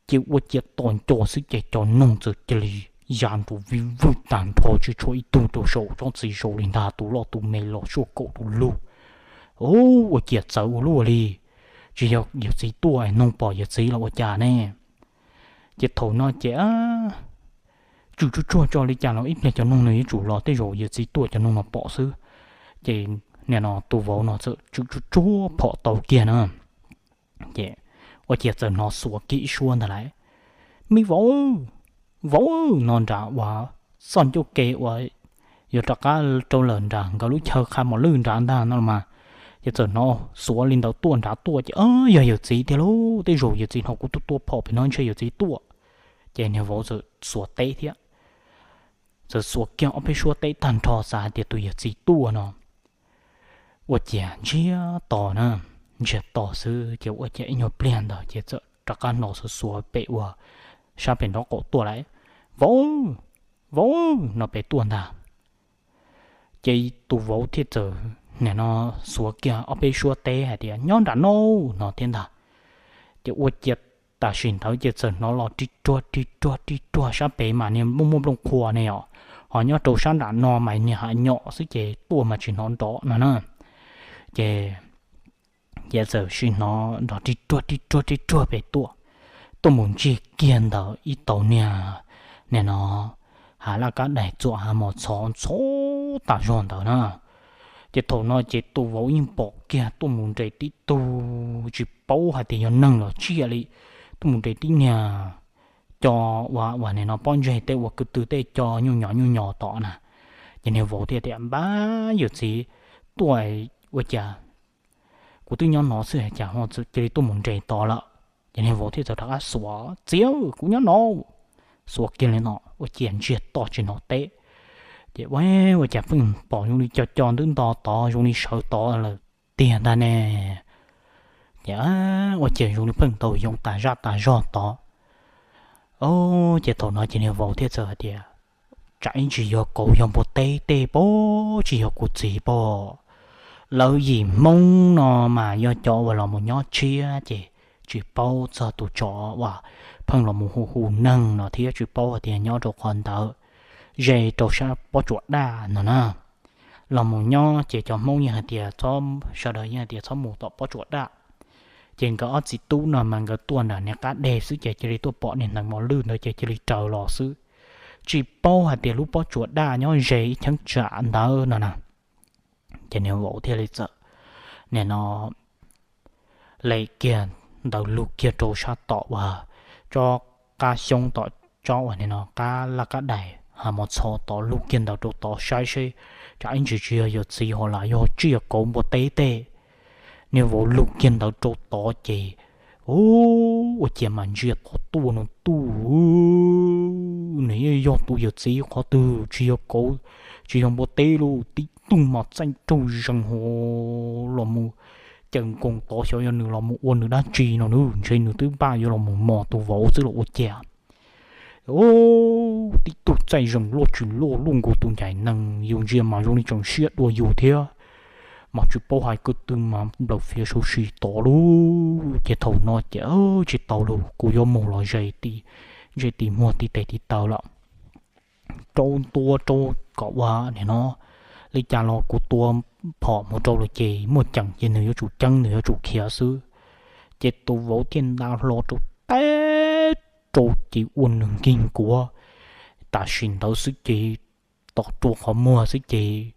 Ces ua ciav tos nco xwb ces cov noog txawm cia li ya nrov vij vwj tag nrho tsis tshuav ib tug rau saum tsob txiv zaum li ntag, tus loj tus me los suaj kaum tus lug. Ua ciav txawv ua luaj li, tsis yog yawm txiv tuaj noog pom yawm txiv los ua cas ne. Ces thaum no ces tsw tsuag tsuag tso li cas los ib pliag cov noog nws yuav tsum los, tej zaum yawm txiv tuaj cov noog no pom xwb. Ces nim no tus vauv no txawm tsw tsuag tsuag phom tau kiag na. Ces ua ciav txawm hnov xuav kiag ib suab ntag lauj, me vauv, vauv no nrad uas txoj ncauj ke uas yuav rov qab rau lawm nrad nkawd lub chaw qha mos lwj nrad ntag no los mas. Ces txawm hnov xuav li ntawd tuaj nrad tuaj ces yog yawm txiv tiag lauj, tej zaum yawm txiv hnov kuv tuaj tua phom pem no ntshe yawm txiv tuaj. Ces niag vauv txawm xuav teb thiab, txawm xuav kiag ob peb suab teb tag nrho xav hais tias tus yawm txiv tuaj no. Ua ciav ntsiag to na, ntsiag to xwb ces ua ciav ib nyuag pliag ntawd ces txawm rov qab hnov xuav xuav pem uas sab pem nraub qaum tuaj lauj, vauv, vauv no pem tuaj ntag. Ces tus vauv thiaj txawm nim no xuav kiag ob peb suab teb hais tias nyob nram no no thiab ntag. Ces ua ciav tam sim ntawd ces txawm hnov los ri ruag ri ruag ri ruag sab pem mas niag muaj muaj nplooj qhuav ne os, ho nyob rau sab nram no mas niag hav nyom xwb ces tuaj mas tsis hnov nrov no na. Ces ces txawm sim hnov nrov ri ruag ri ruag ri ruag pem tuaj, tuaj mus ntsiag kiag ntawd ib tau niag, nim no, hav laj kab daim txuam hav mos txhov ntxhov tas zog ntawd na. Ces thaum no ces tus vauv yeej pom kiag tuaj mus nres tib tug tsis paub hais tias yog neeg los tsiaj li, tuaj mus nres tib niag co ua ua nim no pob ntseg tej ua kwv tw tej co nyuj nyos nyuj nyos tod na. Ces niag vauv thiaj tias npab yawm txiv tuaj ua cas, kuv twb nyob no xwb cas ho cia li tuaj mus nres tod lawm. Ces niag vauv thiaj txawm rov qab xuav txiv, kuv nyob no, xuav kiag li no ua ciav ntsiag to tsis hnov teb. Ces ua cas pheej pom zoo li co co ntub nto tod zoo li sawv tod lawm tiag ntag ne. Ces ua ciav zoo li pheej ntaus yoov tas zaj tas zog tod. Ces thaum no ces niag vauv thiaj txawm hais tias tsam ib ntsis yog kauv yog npua teb tej pob, tsis yog kuv txiv pob. Lawv yim Hmoob no mas yog cov uas los mus nyob tshiab ces tsis paub txog tus tsov uas pheej los mus hu hu neeg no thiab tsis paub hais tias nyob rau qhov ntawd ze rau sab pob tsuas daj no na. Los mus nyob ces cov Hmoob yeej hais tias txhob, sawv daws yeej hais tias txhob mus tom pob tsuas daj. Ces nkawd ob txiv tub no mas nkawd tuaj nram niag qab deg xwb ces cia li tuaj pom niag hneev mos lwj ntawd ces cia li raws los xwb. Tsis paub hais tias lub pob tsuas daj nyob ze ib cheeb tsam ntawd no na. Ces niag vauv thiaj li txawm, nim no, lem kiag ntawd lug kiag rau sab tom uas tsob qab xyoob tom tsob uas nim no qab laj kab daim hav mos txhov tod, lug kiag ntawd rau tod saib seb tsam ib ntsis tsis yog yawm txiv ho lam yog tsiaj kauv npua teb tej. Niag vauv lug kiag ntawd rau tod ces ua ciav mas ntsia tod tuaj no tuj, nws yeej yog tus yawm txiv qhov twg, tsis yog kauv, tsis yog npua teb lauj, tib tug mas txaij raug zees ho los mus caws nkoos tod xyov yog nws los mus ua nws dab tsi no nws ntshe nws twb npaj yuav los mus mos tus vauv xwb los ua cas. Tib tug txaij zees loj tsis loj luaj nkaus tus ncaim nees, yus ntsia mas zoo li tseem siab dua yus thiab. Mas tsis paub hais kwv tw mas nplawm fiav sau si tod lauj. Ces thaum no ces tsis tau lauj, kuv yuav mus los ze ti, ze ti muag ti tes ti taw lawm. Rau ntua rau kom ua nim no li cas los kuv tua phom mus rau lawm ces muaj ceem ces nws yuav tsum ceeb nws yuav tsum khiav xwb. Ces tus vauv thiaj nta hlo rau teb rau ces ua nws nkig nkuav. Tam sim ntawd xwb ces tos rua qhov muag xwb ces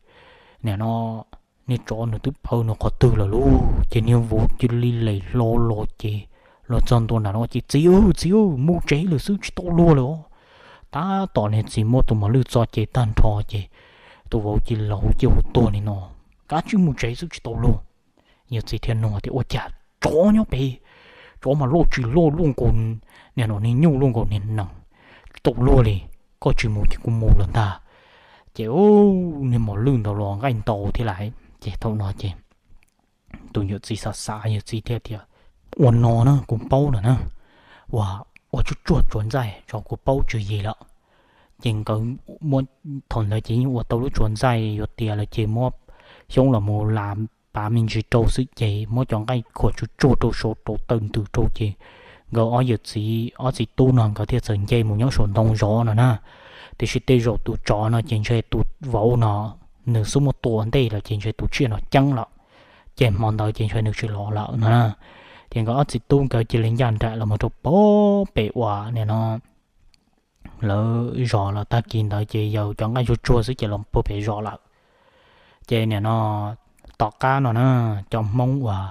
nim no niag tsov nws twb pawv nws qhov twg lawm lauj. Ces niag vauv cia li lem hlo los ces los txog ntua nram no ces txiv, txiv, mus tsev lawm xwb tsis tau luag lawm os. Tab tom niag txiv muab tus mos lwj txo ces tag nrho ces tus vauv cia li laus cia ua tuag li no, kav tsij mus tsev xwb tsis tau luag. Yawm txiv thiaj nug tias ua cas tsov nyob pem, tsov mas loj tsis loj luaj nkaus niag no niag nyuj luaj nkaus niag nees, tsis tau luag li, koj tsis mus ces kuv mus lawm ntag. Ces niag mos lwj ntawd los nqaij ntau thiab lawm. Ces thaum no ces tus yawm txiv xav xav yawm txiv thiaj tias ua no na kuv paub lawm na, ua, ua tsuj tsuag tsuav ntxaij tso kuv paub tswv yim lawm. Ces nkawd muab, thaum ntawd ces yeej ua tau lub tsuas ntxaij yuav tiav lawm ces muab xyoob los mus las pav me ntsis rau xwb ces muab cov nqaij khuam tsuag tsuag rau saud rau tawm ntws rau ces nkawd ob yawm txiv ob txiv tub no nkawd thiaj txawm nce mus nyob saum ntoo zov no na. Tiam sis tej zaum tus tsov no ces ntshe tus vauv no nws xub muab tua ntej lawm ces ntshe tus tsiaj no ceeb lawm, ces hmo ntawd ces ntshe nws tsis los lawm no na. Ces nkawd ob txiv tub nkawd cia li ncaj nraim los mus rau pem uas nim no lawv zov los tag kis ntawd ces yog cov nqaij tsuag tsuag xwb ces los puag pem zos lawm. Ces nim no tom qab no na, cov Hmoob uas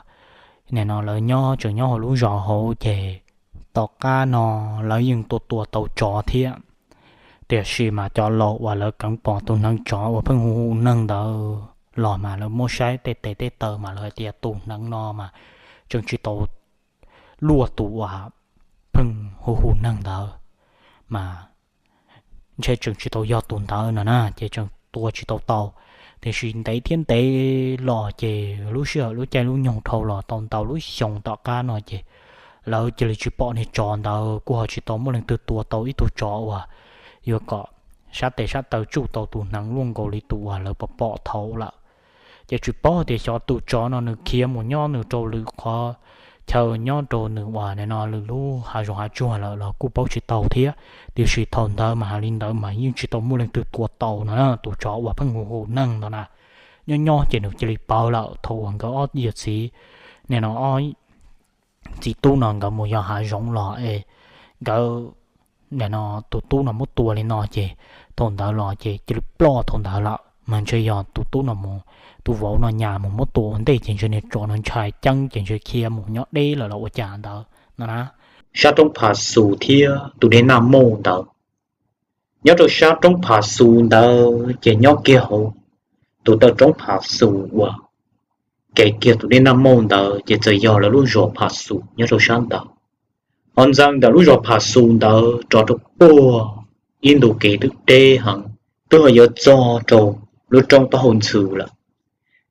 nim no lawv nyob tseem nyob hauv lub zos hauv ces tom qab no lawv yeej tua tua tau tsov thiab. Tiam sis mas cov laus uas lawv keev pom tus hneev tsov uas pheej hu hu neeg ntawd los mas lawv muab saib tej tes tej taw mas lawv hais tias tus hneev no mas tseem tsis tau luaj tus uas pheej hu hu neeg ntawd, mas ntshe tseem tsis tau yog tus ntawd no na ces tseem tua tsis tau tau. Tiam sis ntev thiab ntev los ces lub sij hawm lub caij lub nyoog dhau los tau ntau lub xyoo tom qab no ces lawv cia li tsis pom niag tsov ntawd, kuj ho tsis tau muaj leej twg tua tau ib tug tsov uas yuav kom sab tes sab taw tsuj tau tus hneev luaj nkaus li tus uas lawv pom pom thaum lawm. Ces tsis paub tias xyov tus tsov no nws khiav mus nyob nws rau lwm qhov chaw nyob rau nws uas nim no lwm lub hav zoov hav tsuag lawm los kuj paub tsis tau thiab. Tiam sis thaum ntawd mas hais li ntawd mas yeej tsis tau muaj leej twg tua tau no na, tus tsov uas pheej hu hu neeg ntawd na. Nyob nyob ces nws cia li pawv lawm thaum uas nkawd ob yawm txiv, nim no ob txiv tub no nkawd mus yos hav zoov los es nkawd, nim no tus tub no muab tua li no ces thaum ntawd los ces cia li ploj thaum ntawd lawm mas ntshe yog tus tub no mus, tus vauv no nyas mus muab tua ua ntej ces ntshe niag tsov no ntshai ceeb ces ntshe khiav mus nyob deb lawm los ua cas ntawd no na. Sab roob Phas Xus thiab tus dej Naj Mauj ntawd. Nyob rau sab roob Phas Xus ntawd ces nyob kiag hauv tus taw roob Phas Xus uas kev kiag tus dej Naj Mauj ntawd ces txawm yog lawv lub zos Phas Xus nyob rau sab ntawd. Ho ntxeev ntawm lub zos Phas Xus ntawd rov rau puag ib ntu kev twb deb heev, twb ho yuav txog rau lub roob taub hau ntxhw lawm,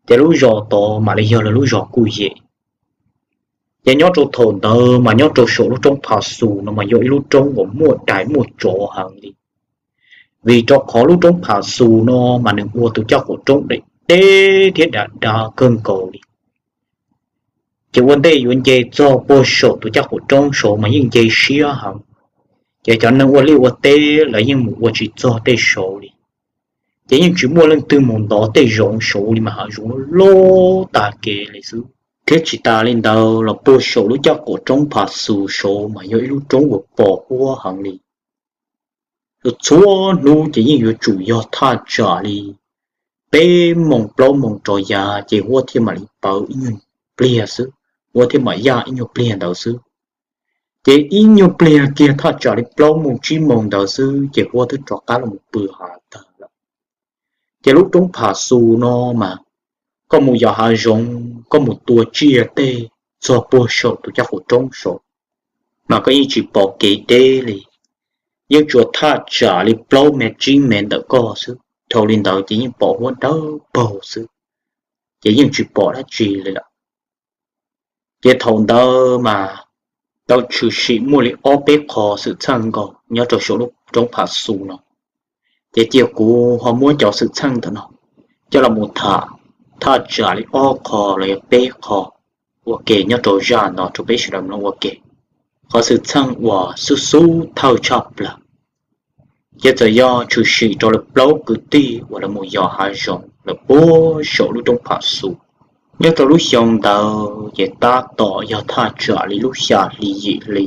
ces lub zos tod mam li yog lawv lub zos Kuj Yem. Ces nyob rau thaum ntawd mas nyob rau saum lub roob Phas Xus no mas yog ib lub roob uas muaj dais muaj tsov heev li. Vim rau qhov lub roob Phas Xus no mas nws ua tus caj qaum roob deb deb thiab dav dav kawg nkaus li. Ces ua ntej yuav nce txog puag saum tus caj qaum roob saud mas yeej nce siab heev. Ces cov neeg ua liaj ua teb lawv yeej mus ua tsis txog tej saud li. Ces yeej tsis muaj leej twg mus ntov tej zoov saud li mas hav zoov loj loj tag kev li xwb. Thiab tsis tas li ntawd los puag saum lub caj qaum roob Phas Xus saud mas yog ib lub roob uas pos huab heev li. Txhua txhua hnub ces yeej yuav tsum yog thaj tsam li peb moos plaub moos rov yav ces huab thiaj mam li pawv ib nyuag pliag xwb, huab thiaj mam yaj ib nyuag pliag ntawd xwb. Ces ib nyuag pliag kiag thaj tsam li plaub moos tsib moos ntawd xwb ces huab twb rov qab los pw hav tag lawm. Ces lub roob Phas Xus no mas koj mus yos hav zoov, koj mus tua tsiaj tej txog puag saum tus caj qaum roob saud mas koj yeej tsis pom kev deb li. Yeej tsuas thaj tsam li plaub mev tsib mev ntawm koj xwb, dhau li ntawd ces yeej pom huab dawb paug xwb, ces yeej tsis pom dab tsi li lawm. Ces thaum ntawd mas tau tshwm sim muaj li ob peb qho xwm txheej nkaus nyob rau saum lub roob Phas Xus no. Ces cia kuv ho muab cov xwm txheej ntawm no coj los mus tham thaj tsam li ob qho los yog peb qho ua ke nyob rau zaj no rau peb sawv daws mloog ua ke. Qhov xwm txheej uas xub xub thawj tshaj plaws ces txawm yog tshwm sim rau lawv plaub kwv tij uas lawv mus yos hav zoov lawv puag saum lub roob Phas Xus. Nyob rau lub xyoo ntawd ces tab tom yog thaj tsam li lub xya hli yim hli,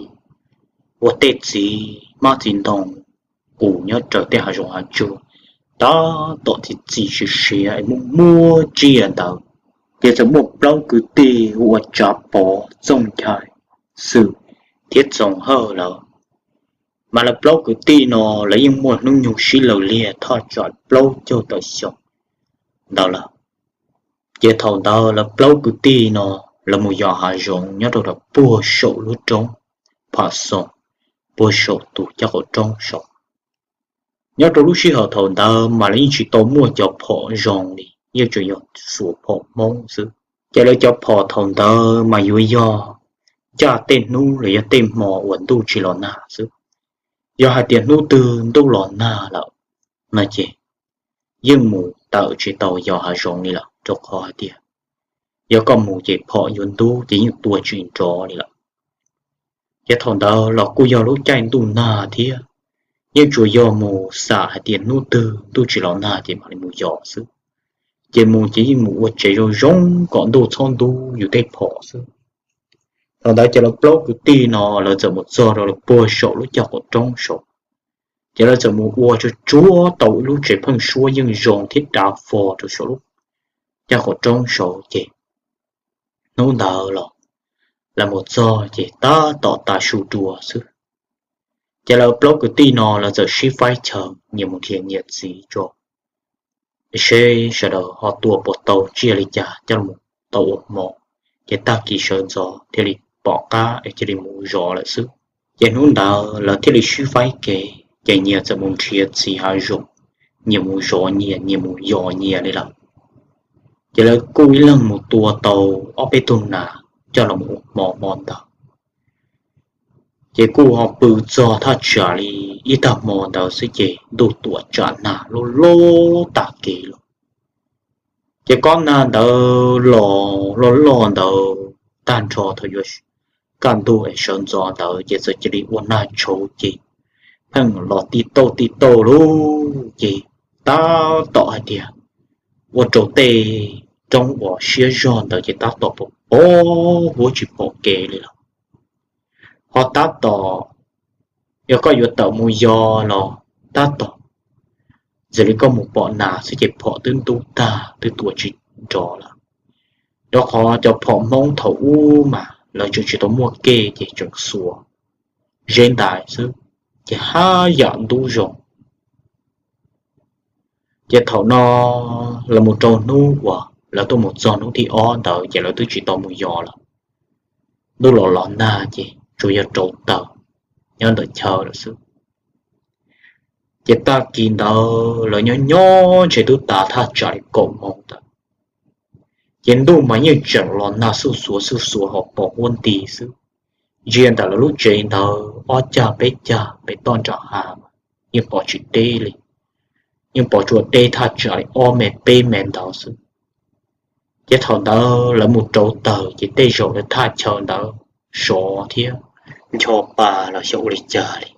uas tej txiv hmab txiv ntoo qus nyob raws tej hav zoov hav tsuag tab tom txi txiv siav siav es muaj muaj tsiaj ntawd. Ces txawm muaj plaub kwv tij hu ua Tsav Pov, Txooj Nchai, Xwm thiab Txoov Hawj lawm. Mas lawv plaub kwv tij no lawv yeej muaj hnub nyoog sib law liag thaj tsam plaub caug tawm xyoo ntawd lawm. Ces thaum ntawd lawv plaub kwv tij no lawv mus yos hav zoov nyob rau puag saum lub roob Phas Xus, puag saum tus caj qaum roob saud. Nyob rau lub sij hawm thaum ntawd mas lawv yeej tsis tau muaj cov phom zoo li, yeej tsuas yog xuas phom Hmoob xwb. Ces lawv cov phom thaum ntawd mas yuav yog caj tej hnub los yog tej hmo uas ntuj tsis los nag xwb. Yog hais tias hnub twg ntuj los nag lawm no ces yeej mus tawm tsis tau yos hav zoov li lawm, rau qhov hais tias yog koj mus ces phom yuav ntub ces yeej tua tsis nrov li lawm. Ces thaum ntawd los kuj yog lub caij ntuj nag thiab, yeej tsuas yog mus xam hais tias hnub twg ntuj tsis los nag ces mam li mus yos xwb. Ces mus ces yeej mus ua tsev zoo zoo kom ntuj txhob ntub yus tej phom xwb. Thaum ntawd ces lawv plaub kwv tij no lawv txawm mus txog rau lawv puag saum lub caj qhov roob saud. Ces lawv txawm mus ua tsuag tsuag tau ib lub tsev pheeb suab yeej zoo thiab dav fo rau saum lub caj qhov roob saud ces hnub ntawd los lawv mus txog ces tab tom tav su dua xwb. Ces lawv plaub kwv tij no lawv txawm sib faib chaw nyias mus nrhiav nyias txiv tso, seb sawv daws ho tua puas tau tsiaj li cas coj los tau ua hmo, ces tag kis sawv ntxov thiaj li pom qab es thiaj li mus zov lawm xwb. Ces hnub ntawd lawv thiaj li sib faib kev ces nyias txawm mus nrhiav txiv hav zoov, nyias mus zov nyias, nyias mus yos nyias li lawm. Ces lawv kuj ib leeg mus tua tau ob peb tug nas coj los ua hmo hmo ntawd. Ces kuj ho pw txog thaj tsam li ib tag hmo ntawd xwb ces ntuj tuam tsam nag loj loj tag kev lawm. Ces kob nag ntawd los loj loj ntawd tag nrho thaum yuav kaj ntug es sawv ntxov ntawd ces txawm cia li ua nag tshauv ces pheej los tij tauj tij tauj lug ces tab tom hais tias ua rau tej roob uas siab zog ntawd ces tab tom pos pos huab tsis pom kev li lawm. Ho tab tom yog koj yuav tawm mus yos los tab tom ntxim li koj mus pom nas xwb ces phom twb ntub tag twb tua tsis nrov lawm. Rau qhov cov phom Hmoob thaum ub mas lawv tseem tsis tau muaj kej ces tseem xuas zeb ntais xwb, ces haj yam ntub zoo. Ces thaum no lawv mus rau hnub uas lawv tuaj mus txog hnub thib ob ntawd ces lawv twb tsis tau mus yos lawm. Ntuj los los nag ces tsuas yog rauv taws nyob ntawm chaw lawm xwb. Ces tag kis ntawd lawv nyob nyob ntshe twb tas thaj tsam li kaum moos ntawd. Ces ntuj mas yeej tseem los nag xuj xuav xuj xuav ho pos huab nti xwb. Ntsia ntawm lawv lub tsev ntawd ob cag peb cag pem toj nram hav mas yeej pom tsis deb li, yeej pom tsuas deb thaj tsam li ob mev peb mev ntawd xwb. Ces thaum ntawd lawv mus rauv taws ces tej zaum lawv thaj chaw ntawd sov thiab ncho pa los xyov ua li cas li,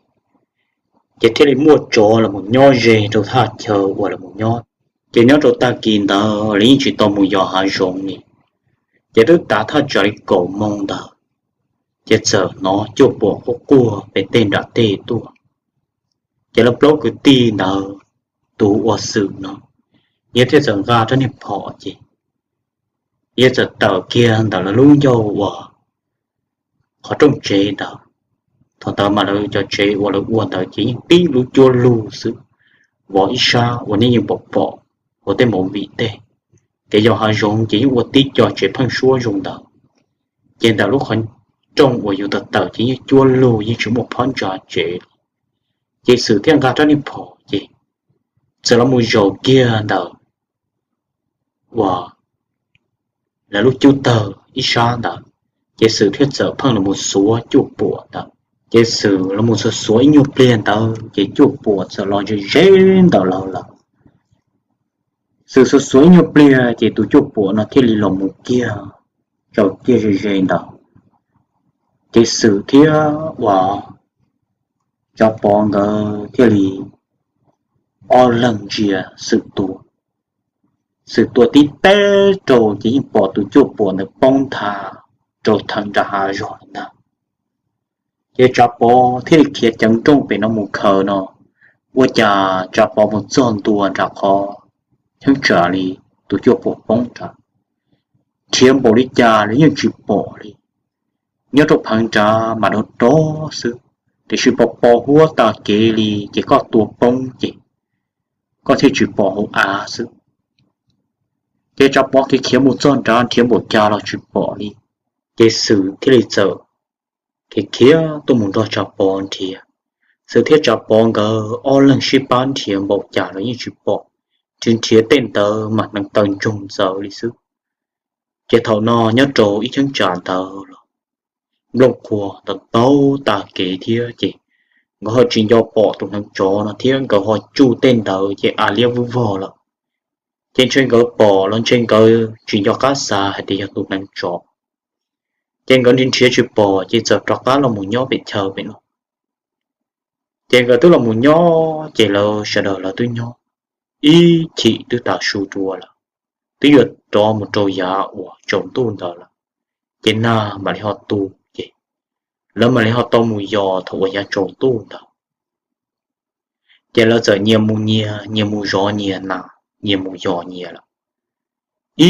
ces thiaj li muaj tsov los mus nyob ze rau thaj chaw uas lawv mus nyob. Ces nyob rau tag kis ntawd lawv yeej tsis tau mus yos hav zoov li. Ces twb tav thaj tsam li kaum moos ntawd, ces txawm hnov cuaj puam quaj quaj pem tej nram tej tuaj. Ces lawv plaub kwv tij ntawd, tus ua Xwm no, yawg thiaj txawm nqa rab niag phom ces yawg txawm tawm kiag ntawm lawv lub ncauj uas qhov rooj tsev ntawd. Thaum ntawd mas lawv cov tsev uas lawv ua ntawd ces yeej tib lub cuab lug xwb, vov ib sab uas nej yeej pom pom hauv tej movie tej. Kev yos hav zoov ces yeej ua tib co tsev pheeb suab zoo ntawd. Ces ntawm lub qhov rooj uas yus tawm tawm ces yeej cuab lug yeej tsis muaj phab ntsa tsev li. Ces Xwm thiaj nqa rab niag phom ces txawm los mus zaum kiag ntawm uas lawv lub cub tawg ib sab ntawd, ces Xwm thiaj txawm pheej los mus xuav cuaj puam ntawd. Ces Xwm los mus xuav xuav ib nyuag pliag ntawd ces cuaj puam txawm los ze ze ntawm lawv lawm. Xwm xuav xuav ib nyuag pliag ces tus cuaj puam no thiaj li los mus kiag, tsaws kiag ze ze ntawd. Ces Xwm thiab uas Tsav Pov nkawd thiaj li ob leeg ntsia Xwm tua. Xwm tua tib teb rau ces yeej pom tus cuaj puam ntawd poob nthav rau theem nram hav zog ntag. Ces Tsav Pov thiaj li khiav ceev nrooj pem no mus khaws no, ua cas Tsav Pov mus txog ntua nram qhov cheeb tsam li tus cuaj puam poob nrad, nrhiav npaum li cas los yeej tsis pom li. Nyob rau pheev nrad mas dov dov xwb, tiam sis pos pos huab tas kev li ces koj tua poob ces koj thiaj tsis pom hauv av xwb. Ces Tsav Pov khiav khiav mus txog nrad nrhiav npaum cas los tsis pom li. Ces Xwm thiaj li txawm khiav khiav tuaj mus nrog Tsav Pov nrhiav. Xwm thiab Tsav Pov nkawd ob leeg sib pab nrhiav npaum cas los yeej tsis pom, tsis nrhiav tej ntawd mas hneev taw ntsoog ntxaws li xwb. Ces thaum no nyob rau ib cheeb tsam ntawd los nplooj qhuav ntau ntau tag kev thiab ces nkawd ho tsis nco pom tus hneev tsov no thiab nkawd ho tsuj tej ntawd ces av liab vog lawm. Ces ntshe nkawd pom los ntshe nkawd tsis nco qab xav hais tias yog tus hneev tsov. Ces nkawd nrhiav nrhiav tsis pom ces txawm rov qab los mus nyob pem chaw pem no. Ces nkawd twb los mus nyob ces lawv sawv daws lawv twb nyob ib chim twb tas su dua lawm, twb yuav rov mus rau yav uas tsaus ntuj ntawd lawm. Ces nag mam li ho tu, ces lawv mam li ho tau mus yos thaum uas yav tsaus ntuj ntawd. Ces lawv txawm nyias mus nyias, nyias mus zov nyias nas, nyias mus yos nyias lawm.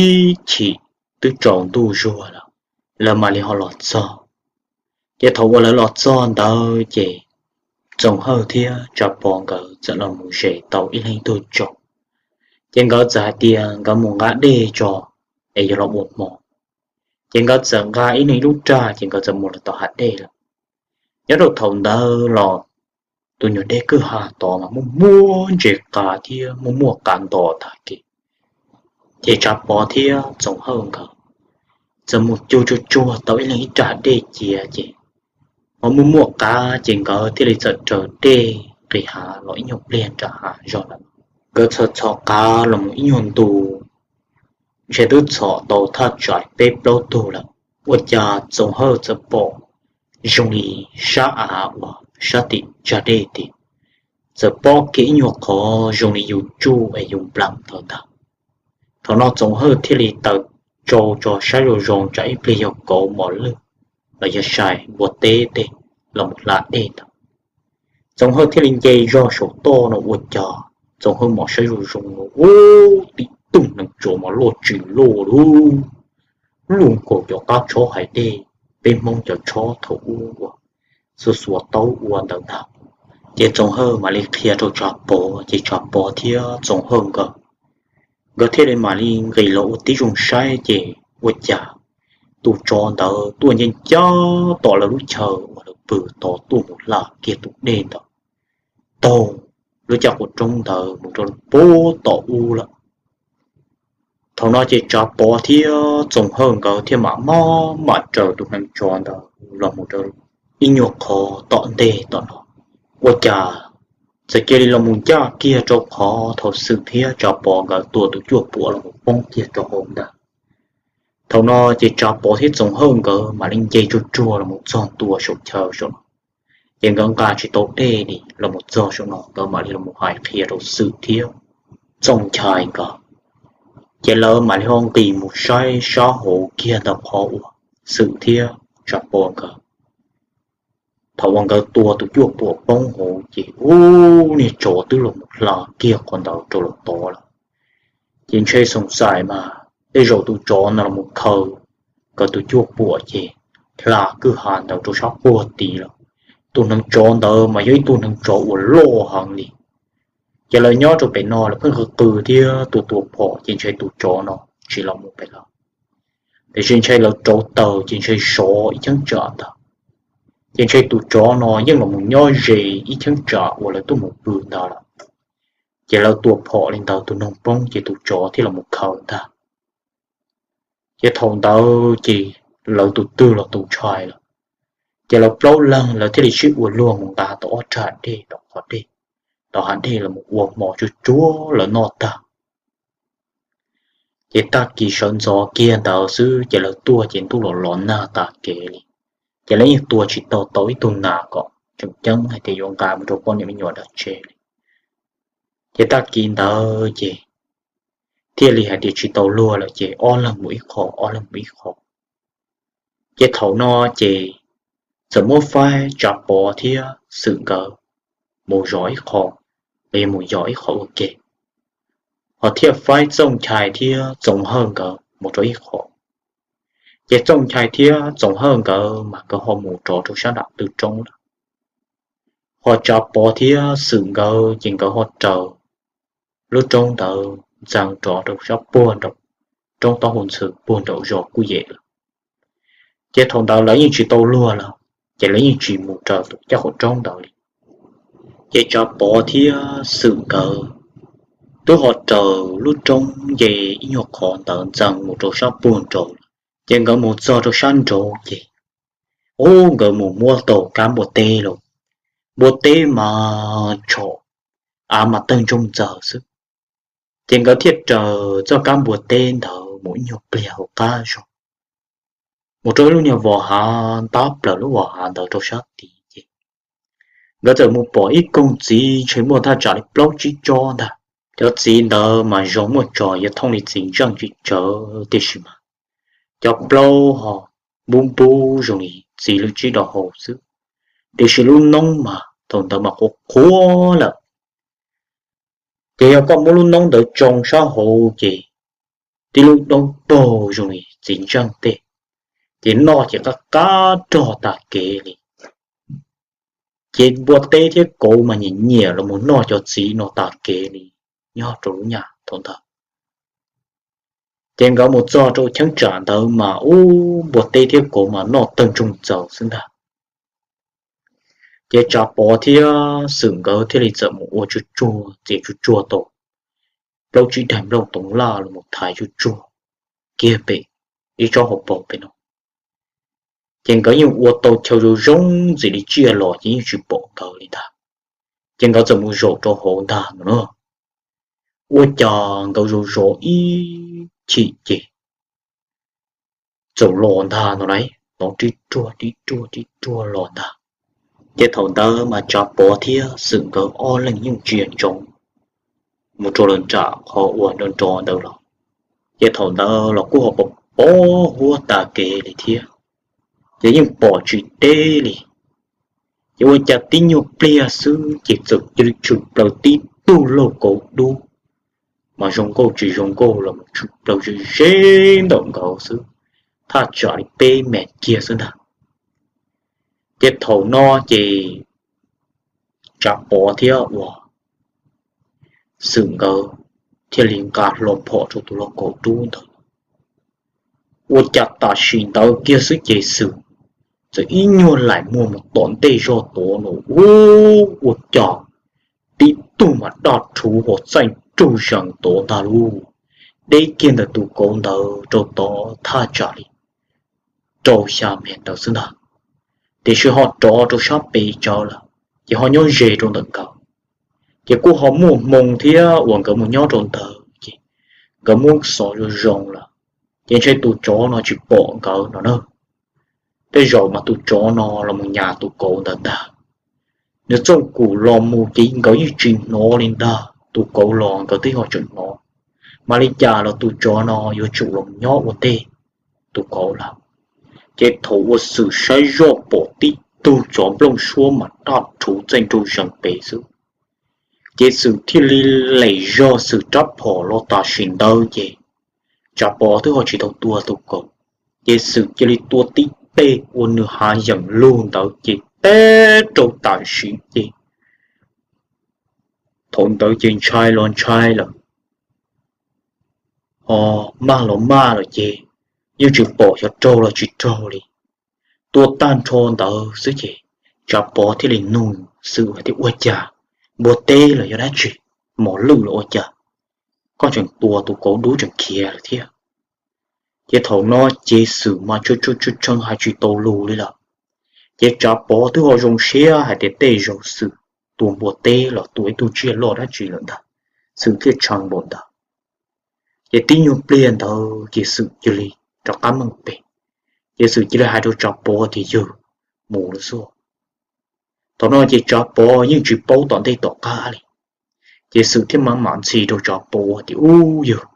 Ib chim twb tsaus ntuj zuag lawm, lawv mam li ho los txog. Ces thaum uas lawv los txog ntawd ces Txoov Hawj thiab Tsav Pov nkawd txawm los mus zes tau ib leeg ib tug tsaus. Ces nkawd txawm hais tias nkawd mus nqa dej tso es yuav los ua hmo. Ces nkawd txawm nqa ib leeg ib lub raj ces nkawd txawm mus rau tom hav dej lawm. Nyob rau thaum ntawd los tus nyuag dej kwj ha tod mas muaj muaj ntses qav thiab muaj muaj qav ntos tag kev. Ces Tsav Pov thiab Txoov Hawj nkawd txawm mus cug tsuag tsuag tau ib leeg ib raj dej cia ces ho muaj muaj qav ces nkawd thiaj li txawm raws dej nqis hav los ib nyuag pliag nram hav zog lawm. Nkawd txhos txhos qav los mus ib nyuag ntu, ntshe twb txhos tau thaj tsam peb plaub tug lawm, ua cas Txoov Hawj txawm pom zoo li sab av uas sab tim tsag dej tim txawm pob kiag ib nyuag qhov zoo li yus tsuj es yus nplam ntawd ntag. Thaum no Txoov Hawj thiaj li tawm tsau tso saib zoo zoo tsam ib pliag yog kauv mos lwj los yog sai npua teb tej los mus hla dej ntawd. Txoov Hawj thiaj li nce zog saum toj no ua cas Txoov Hawj mam saib zoo zoo no ua tim tug neev tsuas mas loj tsis loj lub luaj nkaus cov qab tshob hais dej, peb Hmoob cov tshob thaum ub uas xuas xuas taub ua ntawd ntag. Ces Txoov Hawj mam li qhia rau Tsav Pov ces Tsav Pov thiab Txoov Hawj nkawd, nkawd thiaj li mam li nqis los ua tib zoo saib ces ua cas tus tsov ntawd tuaj ncaj ncaj tom lawv lub chaw uas lawv pw tos tuaj mus hla kiag tus dej ntawd taug lub caj qwb roob ntawd mus rau pem tom ub lawm. Thaum no ces Tsav Pov thiab Txoov Hawj nkawd thiaj mam maj mam raws tus neev tsov ntawd los mus rau ib nyuag qhov tom ntej tom no. Ua cas txawm cia li los mus ncaj kiag rau qhov thaum Xwm thiab Tsav Pov nkawd tua tus cuaj puam los mus poob kiag rau hauv ntawd. Thaum no ces Tsav Pov thiab Txoov Hawj nkawd mam li nce tsuag tsuag los mus txog ntua saum chaw saum no. Ces nkawd nqa tsis tau dej li los mus txog saum no nkawd mam li los mus hais qhia rau Xwm thiab Txooj Nchai nkawd. Ces lawv mam li ho nqis mus saib sab hauv kiag ntawm qhov uas Xwm thiab Tsav Pov nkawd, thaum uas nkawd tua tus cuaj puam poob hauv ces ub, niag tsov twb los mus hla kiag qhov ntawd rau lawm tod lawm. Ces ntshe xoom xaim mas tej zaum tus tsov no los mus khaws nkawd tus cuaj puam ces hla kwj ha ntawd rau sab puag tid lawm. Tus neev tsov ntawd mas yog ib tug neev tsov uas loj heev li. Ces lawv nyob rau pem no lawv pheej qw qw thiab tua tua phom ces ntshe tus tsov no tsis los mus pem lawm. Tiam sis ntshe lawv rauv taws ces ntshe sov ib cheeb tsam ntag. Ces ntshe tus tsov no yeej los mus nyob ze ib cheeb tsam uas lawv tuaj mus pw ntawd lawm. Ces lawv tua phom li ntawd tus noog poob ces tus tsov thiaj los mus khaws ntag. Ces thaum ntawd ces lawv tus twg los tus ntshai lawm. Ces lawv plaub leeg lawv thiaj li sib ua luag mus nqa tau ob rag dej tom qhov dej, tom hav dej los mus ua hmo tsuag tsuag lawv noj tag. Ces tag kis sawv ntxov kiag ntawd xwb ces lawv tuaj ces ntuj los los nag tas kev li. Ces lawv yeej tua tsis tau tau ib tug nas kom tseem ceeb hais tias yuav nqa mus rau poj niam me nyuam dab tse li. Ces tag kis ntawd ces thiaj li hais tias tsis tau luag lawm ces ob leeg mus ib qho, ob leeg mus ib qho. Ces thaum no ces txawm muab faib Tsav Pov thiab Xwm nkawd mus zov ib qho, los yog mus yos ib qho ua ke, ho thiaj faib Txooj Nchai thiab Txoov Hawj nkawd mus rau ib qho. Ces Txooj Nchai thiab Txoov Hawj nkawd mas nkawd ho mus rov rau sab nram tw roob lawm. Ho Tsav Pov thiab Xwm nkawd ces nkawd ho raws lub roob ntawd ntxeev rov rau sab puag nraum roob taub hau ntxhw puag nraum zos Kuj Yem lawm. Ces thaum ntawd lawv yeej tsis tau luag lawm, ces lawv yeej tsis mus raws tus caj qwb roob ntawd li. Ces Tsav Pov thiab Xwm nkawd twb ho raws lub roob nce ib nyuag qhov ntawd ntxeev mus rau sab puag nraud lawm. Ces nkawd mus txog rau sab nraud ces, ub, nkawd mus muab tau kab npua teb los npua teb mas tshom, av mas tawg ntsoog ntxaws xwb. Ces nkawd thiaj raws txoj kab npua teb ntawd mus ib nyuag pliag hauv qab zog, mus rau ib lub nyuag vos hav, ntab plaws lub vos hav ntawd rau sab tid ces nkawd txawm mus pom ib koog txiv ntshe muaj thaj tsam li plaub tsib tsob ntag. Cov txiv ntawd mas zoo muaj tso yuav thooj li txiv ntseej tsis tsawv tiam sis mas cov plaub ho npub npub zoo li txiv lwm tsib do hau xwb, tiam sis lub noob mas thaum ntawd mas qhuav qhuav lawm. Ces yog koj muab lub noob ntawd tsoo sab hauv ces tib lub doob paug zoo li txiv ntseej tej, ces noj ces qab qab rog tas kev li. Ces npua teb thiab kauv mas nyiam nyiam los mus noj cov txiv no tas kev li nyob rau lub nyam thaum ntawd. Ces nkawd mus txog rau cheeb tsam ntawd mas ub, npua teb thiab kauv mas noj tawg ntsoog ntxaws xwb ntag. Ces Tsav Pov thiab Xwm nkawd thiaj li txawm mus ua tsuag tsuag, txiav tsuag tsuag tau plaub tsib daim nplooj toov laj los mus thaiv tsuag tsuag kiag pem ib tsob hauv paus pem no. Ces nkawd yeej ua tau chaw zoo zoo ntxiv li tsiaj los ces yeej tsis pom nkawd li ntag. Ces nkawd txawm mus zaum rau hauv ntag no na. Ua cas nkawd zov zov ib chim ces txawm los ntag no lauj, los tib ruag tib ruag tib ruag los ntag. Ces thaum ntawd mas Tsav Pov thiab Xwm nkawd ob leeg yeej ntsia ntsoov mus rau lawv nram qhov uas nrov nrov ntawd los. Ces thaum ntawd los kuj ho pos pos huab tas kev li thiab, ces yeej pom tsis deb li. Ces ua cas tib nyuag pliag xwb ces txawm cia li tshwm plaws tib tug lauj kaub dub, mas zoo nkauj tsis zoo nkauj los mus tshwm plaws ze ze ntawm nkawd xwb, thaj tsam li peb mev kiag xwb ntag. Ces thaum no ces Tsav Pov thiab uas Xwm nkawd thiaj li nqa hlo phom rau tus lauj kaub dub ntawd. Ua cas tam sim ntawd kiag xwb ces Xwm txawm ib nyuag laim muag mus tom ntej zog tuav no, ua cas tib tug mas daj rhuv hos txaij nraug zees tuav ntag lauj, deb kiag ntawm tus kauv ntawd rau tod thaj tsam li rau xya mev ntawd xwb ntag, tiam sis ho rov rau sab pem tsawv lawm ces ho nyob ze rau ntawm nkawd. Ces kuj ho muaj hmoo thiab uas nkawd mus nyob rau ntawd ces nkawd muab xov zoo zoo lawm, ces ntshe tus tsov no tsis pom nkawd no na. Tej zaum mas tus tsov no los mus nyas tus kauv ntawd ntag. Nws txooj kum los mus ces nkawd yeej tsis hnov li ntag, tus kauv los nkawd twb ho tseem hnov. Mas li cas los tus tsov no yuav tsum los nyob ua ntej tus kauv lawm. Ces thaum uas Xwm saib zoj pom tib tug tsov nplooj suab mas daj rhuv txaij nraug zees pem xwb, ces Xwm thiaj li lem zog Xwm rab phom los tam sim ntawd ces Tsav Pov twb ho tsis tau tua tus kauv. Ces Xwm cia li tua tib teg ua nws hav yeem lug ntawd ces teb rau tam sim ces thaum ntawd ces ntshai los ntshai lawm, ho maj los maj lawm ces yeej tsis pom xyov raug los tsis raug li. Tua tag nrho ntawd xwb ces Tsav Pov thiaj li nug Xwm hais tias, ua cas npua teb los yog dab tsi, mos lwj los ua cas, koj tseem tua tus kauv dub tseem khiav lawm thiab? Ces thaum no ces Xwm mas tshee tshee hais tsis tau lus li lawm. Ces Tsav Pov twb ho zoo siab hais tias tej zaum Xwm tua npua teb los tua ib tug tsiaj loj dab tsi lawm ntag, Xwm thiaj tshee npaum ntawd. Ces tib nyuag pliag ntawd ces Xwm cia li rov qab meej pem, ces Xwm cia li hais rau Tsav Pov tias, yawg, mus lawm xwb. Thaum no ces Tsav Pov yeej tsis paub tom ntej tom qab li, ces Xwm thiaj mam mam ntxhi rau Tsav Pov tias, ub yawg,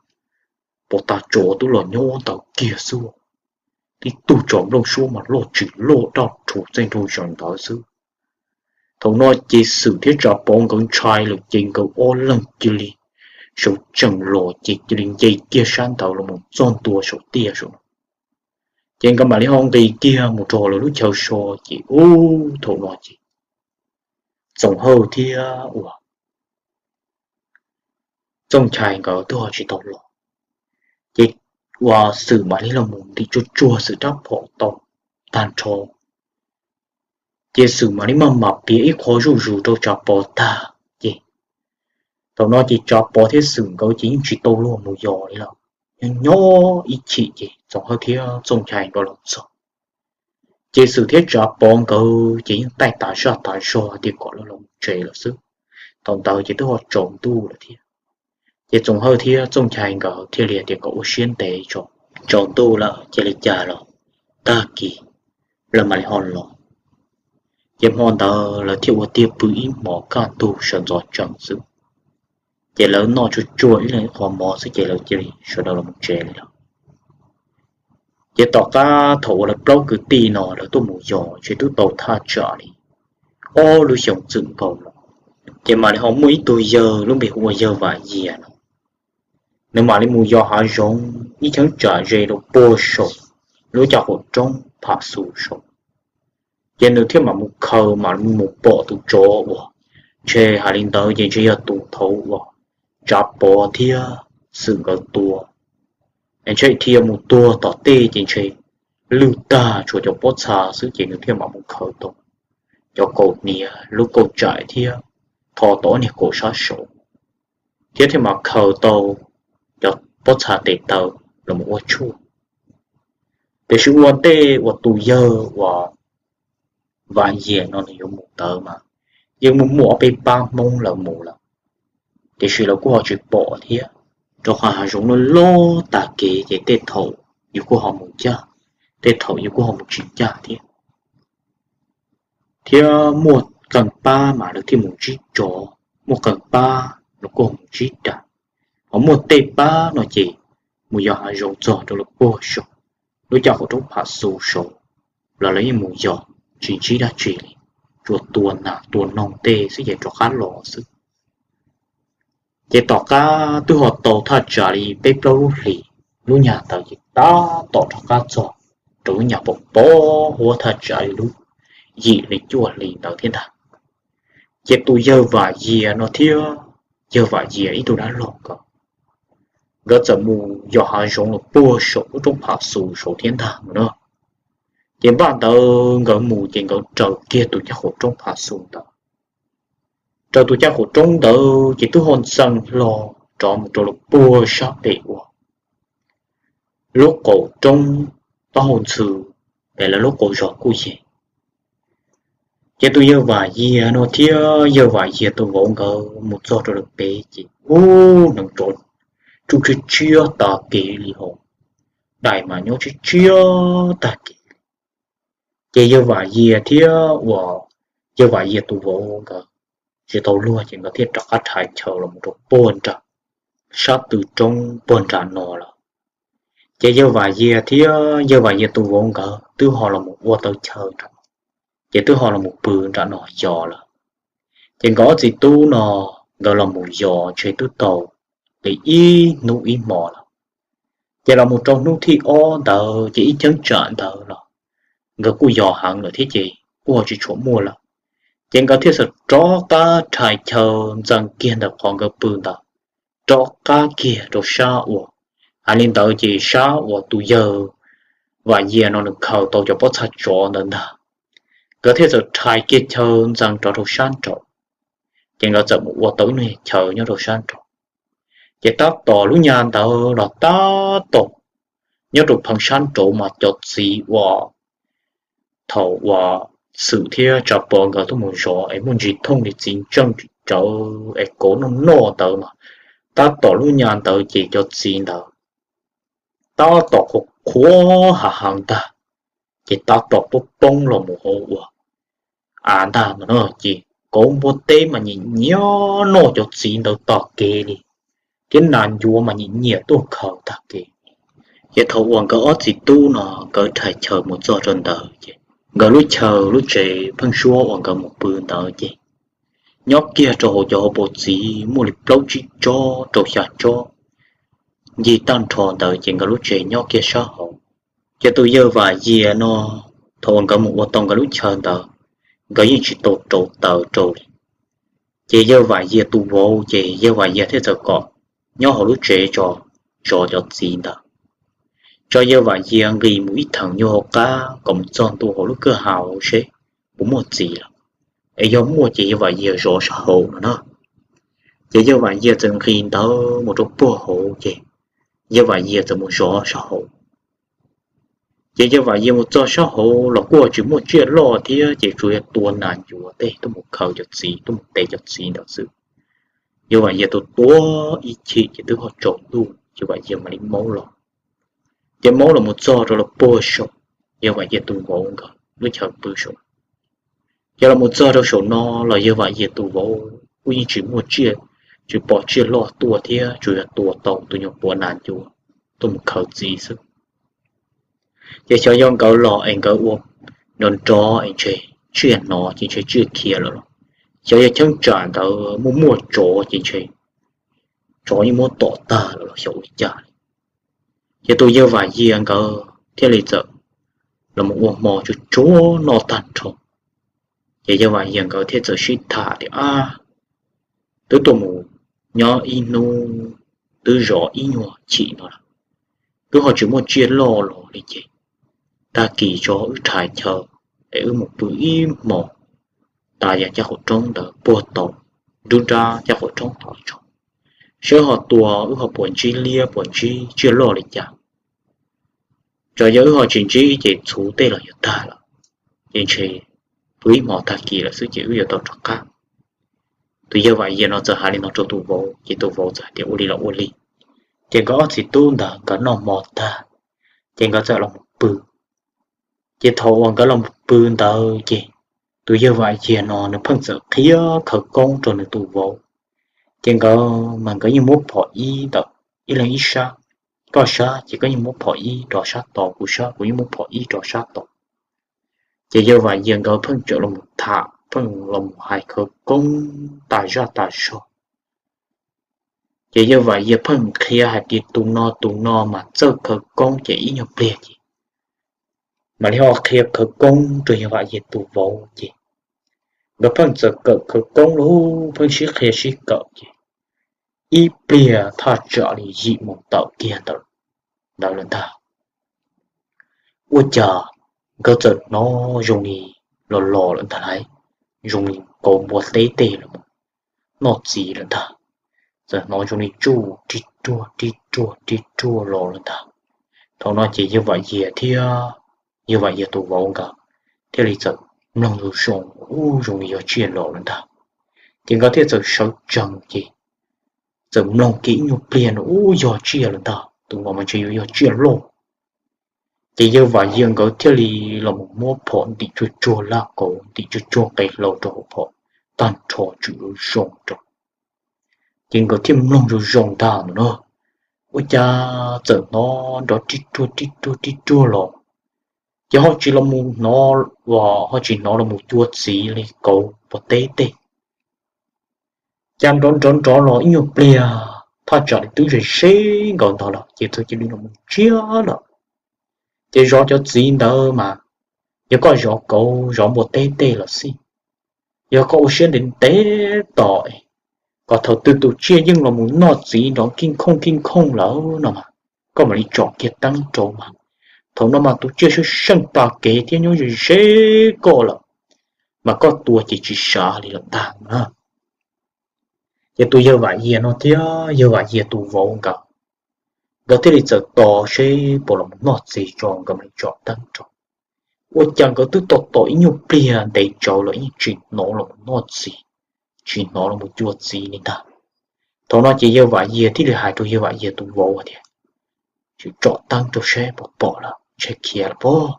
pom tag tsov twb los nyob ntawd kiag xwb, tib tug tsov nplooj suab mas loj tsis loj daj rhuv txaij nraug zees ntawd xwb. Thaum no ces Xwm thiab Tsav Pov nkawd ntshai lawm ces nkawd ob leeg cia li sawv tsees los ces cia li nce kiag sab ntawd los mus txog ntua saum tiaj saum no. Ces nkawd mam li ho nqis kiag mus rau lawv lub chaw so, ces ub thaum no ces Txoov Hawj thiab uas Txooj Nchai nkawd twb ho tsis tau los, ces uas Xwm mam li los mus ntim tsuag tsuag Xwm rab phom tau tag nrho, ces Xwm mam li maj mam piav ib qho zuj zus rau Tsav Pov tag, ces thaum no ces Tsav Pov thiab Xwm nkawd ces yeej tsis tau luag mus yos li lawm. Nyob nyob ib chim ces Txoov Hawj thiab Txooj Nchai nkawd los txog, Ces Xwm thiab Tsav Pov nkawd ces yeej taij tas zaj tas zog tias kom lawv los mus tsev lawm xwb. Thaum ntawd ces twb ho tsaus ntuj lawm thiab. Ces Txoov Hawj thiab Txooj Nchai nkawd thiaj li tias kom ua siab ntev tso, tsaus ntuj lawm cia li cas los tag kis lawv mam li ho los. Ces hmo ntawd lawv thiaj ua tiag pw ib hmos kaj ntug sawv ntxov tsees xwb. Ces lawv noj tsuag tsuag ib leeg ib qho mov xwb ces lawv cia li sawv daws los tsev li lawm. Ces tom qab thaum uas lawv plaub kwv tij no lawv tuaj mus yos ces twb tau thaj tsam li ob lub xyoos txwm nkaus lawm, ces mam li ho muaj ib tug yawg lub npe hu ua yawg Vam Yias no, nws mam li mus yos hav zoov ib cheeb tsam ze rau puag saum lub caj qaum roob Pham Xus saud. Ces nws thiaj mam mus khaws mam li mus pom tus tsov uas ntshe hais li ntawd ces ntshe yog tus thaum uas Tsav Pov thiab Xwm nkawd tua, ntshe dhia mus tuag tom tej ces ntshe lwj tag tshuav cov pob txha xwb ces nws thiaj mam mus khaws tau cov kaus hniav lub kauj tsaim thiab tho tau ob niag kaus sab saud, thiab thiaj mam khaws tau cov pob txha tes taw los mus ua tshuaj. Tiam sis ua ntej uas tus yawg uas Vam Yias no nws yuav mus ntawd mas yeej muaj muaj ob peb pab Hmoob lawv mus lawm, tiam sis lawv kuj ho tsis pom thiab, rau qhov hav zoov loj loj tag kev ces tej thaum yus kuj ho mus ncaj, tej thaum yus kuj ho mus tsis ncaj thiab. Thiab muaj qee pab mas lawv thiaj mus ntsib tsov, muaj qee pab los kuj ho mus ntsib dam, ho muaj tej pab no ces mus yos hav zoov txog rau lawv puag saum lub caj qaum roob Pham Xus saud los lawv yeej mus yos tsis ntsib dab tsi li, tsuas tua nas tua noog tej xwb ces rov qab los xwb. Ces tom qab twb ho tau thaj tsam li peb plaub lub hlis, lub nyag ntawd ces tab tom rov qab txog rau lub nyag pos pos huab thaj tsam li lub yim li cuaj hlis ntawd thiab ntag. Ces tus yawg Vam Yias no thiab yawg Vam Yias ib tug dab laug ko, nkawd txawm mus yos hav zoov los puag saum lub roob Pham Xus saud thiab ntag no na. Ces npaj ntawd nkawd mus ces nkawd raws kiag tus caj qaum roob Pham Xus ntawd. Raws tus caj qaum roob ntawd ces twb ho ntxeev hlo rov mus rau lawv puag sab pem uas lub qaum roob taub hau ntxhw, es lawv lub qaum zos kuj yog. Ces tus yawg Vam Yias no thiab yawg Vam Yias tus vauv nkawd mus txog rau lawv pem ces ub, hneev rov tsuj tshiab tshiab tag kev li hos, dais mas nyob tshiab tshiab tag kev li. Ces yawg Vam Yias thiab uas yawg Vam Yias tus vauv nkawd tsis tau luag ces nkawd thiaj rov qab rhais chaw los rau puag nram sab tw roob puag nram no lawm. Ces yawg Vam Yias thiab yawg Vam Yias tus vauv nkawd twb ho los mus ua tau chaw nram no, ces twb ho los mus pw nram no yos lawm. Ces nkawd ob txiv tub no nkawd los mus yos ntshe twb tau li ib hnub ib hmos lawm. Ces los mus rau hnub thib ob ntawd ces ib cheeb tsam ntawd los nkawd kuj yos heev lawm thiab ces kuj ho tsis tshua muaj lawm. Ces nkawd thiaj txawm rov qab rhais chaw ntxeev kiag ntawm qhov nkawd pw ntawd, rov qab kiag rau sab uas, hais li ntawd ces sab uas tus yawg Vam Yias no nws khaws tau cov pob txha tsov ntawd ntag. Nkawd thiaj txawm rhais kiag chaw ntxeev rov rau sab nraud, ces nkawd txawm mus ua tau ib lub chaw nyob rau sab nraud. Ces tab tom lub nyag ntawd los tab tom nyob rau pheev sab nraud mas cov txiv uas thaum uas Xwm thiab Tsav Pov nkawd tuaj mus zov es muaj ntsis thooj li txiv ntseej ris tsawv es kauv noj noj ntawd mas, tab tom lub nyag ntawd ces cov txiv ntawd tab tom qhuav qhuav hav heev ntag, ces tab tom poob poob los mus hauv uas av ntag no na. Ces kauv npua teb mas nyiam nyiam noj cov txiv ntawd tog kev li, thiab nas ncuav mas nyiam nyiam tuaj khaws tag kev. Ces thaum uas nkawd ob txiv tub no nkawd rhais chaw mus txog rau ntawd ces nkawd lub chaw lub tsev pheeb suab uas nkawd mus pw ntawd ces nyob kiag rau hauv cov hauv paus txiv muaj li plaub tsib tsob rau xya tsob ncig tag nrho ntawd ces nkawd lub tsev nyob kiag sab hauv. Ces tus yawg Vam Yias no, thaum uas nkawd mus ua tau nkawd lub chaw ntawd, nkawd yeej tsis tau rauv taws rau li. Ces yawg Vam Yias tus vauv ces yawg Vam Yias thiaj txawm kom nyob hauv lub tsev tso, zov cov txiv ntawd. Tso yawg Vam Yias nqis mus ib theem nyuag hauv qab kom mus txog ntua hauv lub kwj ha seb puas muaj txiv lawm, es yog muaj ces yawg Vam Yias zov sab hauv no na. Ces yawg Vam Yias txawm nqis ntawd mus rau puag hauv ces yawg Vam Yias txawm mus zov sab hauv. Ces yawg Vam Yias mus txog sab hauv los kuj tsis muaj tsiaj loj thiab, ces tsuas yog tua nas ncuav tej tuaj mus khaws cov txiv, tuaj mus tes cov txiv ntawd xwb. Yawg Vam Yias tus tua ib chim ces twb ho tsaus ntuj, yawg Vam Yias mam li maub los. Ces maub los mus txog rau lawv puag saum yawg Vam Yias tus vauv nkawd lub chaw pw saum. Ces los mus txog rau saum no los yawg Vam Yias tus vauv kuj yeej tsis muaj tsiaj, tsis pom tsiaj loj tuaj thiab, tsuas yog tua tau tus nyuag puav nas ncuav tuaj mus khaws txiv xwb. Ces xyov yog nkawd los es nkawd ua nrov nrov es ntshe tsiaj hnov ces ntshe tsiaj khiav lawm los, xyov yog cheeb tsam ntawd muaj muaj tsov ces ntshe tsov yeej muab tom tag lawm los xyov ua cas li. Ces tus yawg Vam Yias nkawd thiaj li txawm los mus ua hmo tsuag tsuag noj tag nrho. Ces yawg Vam Yias nkawd thiaj txawm sib tham tias, Ab, twb tuaj mus nyob ib hnub, twb zov ib nyuag chim no lawm, twb ho tsis muaj tsiaj loj los li ces tag kis tso wb rhais chaw es wb mus pw ib hmos tas yam caj qhov roob ntawd puag tod, nrub nrab caj qhov roob tod tso, saib ho tua wb ho puas ntsib liab puas ntsib tsiaj loj li cas. Txawm yog wb ho tsis ntsib ces txhuv tej los yuav tag lawm, ces ntshe pw ib hmos tag kis lawm xwb ces wb yuav tau rov qab. Tus yawg Vam Yias no txawm hais li no rau tus vauv ces tus vauv txawm hais tias, Ua li los ua li. Ces nkawd ob txiv tub ntawd nkawd noj hmo tag, ces nkawd txawm los mus pw. Ces thaum uas nkawd los mus pw ntawd ces tus yawg Vam Yias no nws pheej txawm qhia khawv koob rau nws tus vauv. Ces nkawd mas nkawd yeej muab phom ib ntawm ib leeg ib sab, koj sab ces koj yeej muab phom ib rov sab tod, kuv sab kuv yeej muab phom ib rov sab tod. Ces yawg Vam Yias nkawd pheej txawm los mus tham, pheej los mus hais khawv koob tas zaj tas zog. Ces yawg Vam Yias pheej qhia hais tias tus no tus no mas txawj khawv koob ces ib nyuag pliag ces mam li ho qhia khawv koob rau yawg Vam Yias tus vauv ces nkawd pheej txawm kawm khawv koob lauj, pheej sib qhia sib kawm ces ib pliag thaj tsam li yim moos tawm kiag ntawd lawm ntag, ua cas nkawd txawm hnov zoo li los los lawm ntag lauj, zoo li kauv npua teb tej los noj txiv lawm ntag. Txawm hnov zoo li tsuj rig ruag rig ruag rig ruag los lawm ntag. Thaum no ces yawg Vam Yias thiab yawg Vam Yias tus vauv nkawd thiaj li txawm mloog zoo zoo, ub, zoo li yog tsiaj los lawm ntag. Ces nkawd thiaj txawm sawv tsees ces txawm mloog kiag ib nyuag pliag no, ub, yog tsiaj lawm ntag, tus no mas ntshe yuav yog tsiaj loj. Ces yawg Vam Yias nkawd thiaj li los mus muab phom ntim tsuag tsuag laj kauv, ntim tsuag tsuag qe hlau rau hauv phom tag nrho tswm zoo rau. Ces nkawd thiaj mloog zoo zoo ntag no na, ua cas txawm hnov nrov rig ruag rig ruag rig ruag los, ces ho tsis los mus hnov, ho tsis hnov los mus cua txiv li kauv npua teb tej. Cas nrov nrov nrov los ib nyuag pliag thaj tsam li twb ze ze nkaus ntag lawm ces txawm cia li los mus ntsiag lawm. Ces zov cov txiv ntawd mas yog koj zov kauv zov npua teb tej los xij, yog koj ua siab ntev ntev tos kom thaum twg tus tsiaj yeej los mus noj txiv nrov kij khooj kij khooj lawm no mas koj mam li tsom kiag teeb rau mas, thaum no mas tus tsiaj sab seej tas kev thiab nyob ze ze koj lawm, mas koj tua ces tsis sav li lawm ntag na. Ces tus yawg Vam Yias no thiab yawg Vam Yias tus vauv nkawd, nkawd thiaj li txawm tos seb puas los mus noj txiv tso nkawd mam li tsom teeb rau. Ua cas nkawd twb tos tos ib nyuag pliag ntev tsawv los yeej tsis hnov los mus noj txiv, tsis hnov los mus cua txiv li ntag. Thaum no ces yawg Vam Yias thiaj li hais rau yawg Vam Yias tus vauv tias, Tsom teeb rau seb puas pom lawm, ntshe khiav lawm pob.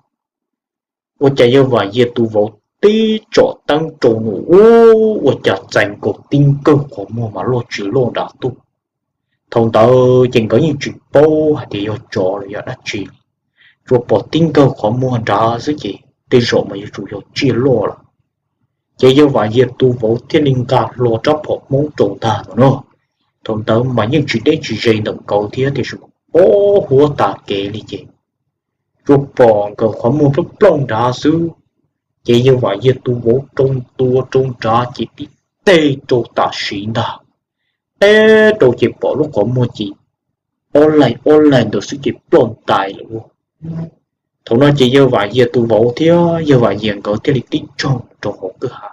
Ua cas yawg Vam Yias tus vauv tib tsom teeb rau no, ua cas txais nkaus tib nkawg qhov muag mas loj tsis loj nrad tuaj. Thaum ntawd ces nkawd yeej tsis paub hais tias yog tsov los yog dab tsi, tsuas pom tib nkawg qhov muag nrad xwb ces tej zaum mas yuav tsum yog tsiaj loj lawm. Ces yawg Vam Yias tus vauv thiaj li nqa hlo rab phom Hmoob rau ntag no na. Thaum ntawd mas yeej tsis deb tsis ze ntawm nkaus thiab tiam sis mas pob huab tas kev li ces tsuas pom nkawd qhov muag plooj plooj nrad xwb. Ces yawg Vam Yias tus vauv rau ntua rau nrad ces tib teg rau tam sim ntag, teb rau ces pom lub qhov muag ces ob laig ob laig ntawd xwb ces ploj ntais lawm. Thaum no ces yawg Vam Yias tus vauv thiab yawg Vam Yias nkawd thiaj li tib tsaug rau hauv kwj ha,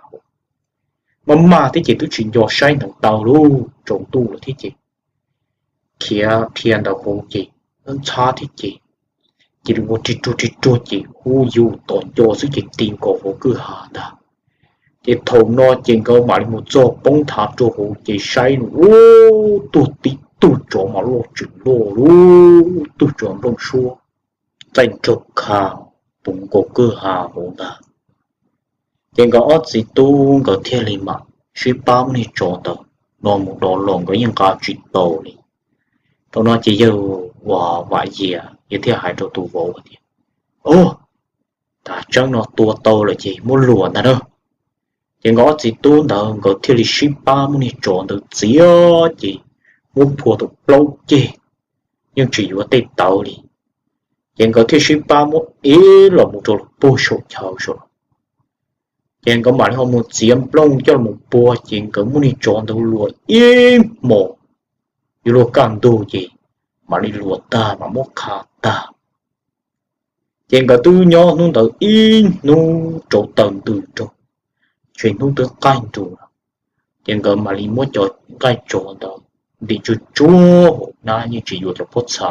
maj maj thiab ces twb tsis nco saib ntawd tau lub tsaus ntuj lawm thiab ces khiav dhia ntawd hauv ces ntxhab thiab ces cia li ua rig ruag rig ruag ces hu yus tom nco xwb ces ti nkaus hauv kwj ha ntag. Ces thaum no ces nkawd mam li mus txog poob nthav rau hauv ces saib ub, tuag tib tug tsov mas loj tshaj loj lub tug tsov nplooj suab, txaij nraug kha puv nkaus kwj ha hauv ntag. Ces nkawd ob txiv tub nkawd thiaj li mam sib pab muab niag tsov ntawd no mus do los, nkawd yeej nqa tsis tau li. Thaum no ces yawg uas Vam Yias yawg thiaj hais rau tus vauv tias, Au, tag tseeb no tua tau lawm ces muab luas ntag na. Ces nkawd ob txiv tub ntawd nkawd thiaj li sib pab muab niag tsov ntawd txiav ces muab phua tau plaub ceg, yeej tsis yuav tej tawv li. Ces nkawd thiaj sib pab muab ev los mus rau puag saum chaw saud. Ces nkawd mam li ho mus txiav nplooj coj los pua, ces nkawd muab niag tsov ntawd luas ib hmos, yuav luag kaj ntug ces mam li luas tag mam muab qha tag. Ces nkawd twb nyob hnub ntawd ib hnub rau taws ntws rau, ces hnub twb qaij nrus lawm. Ces nkawd mam li muab cov nqaij tsov ntawd ntim tsuag tsuag hauv hnab, yeej tsis yuav cov pob txha,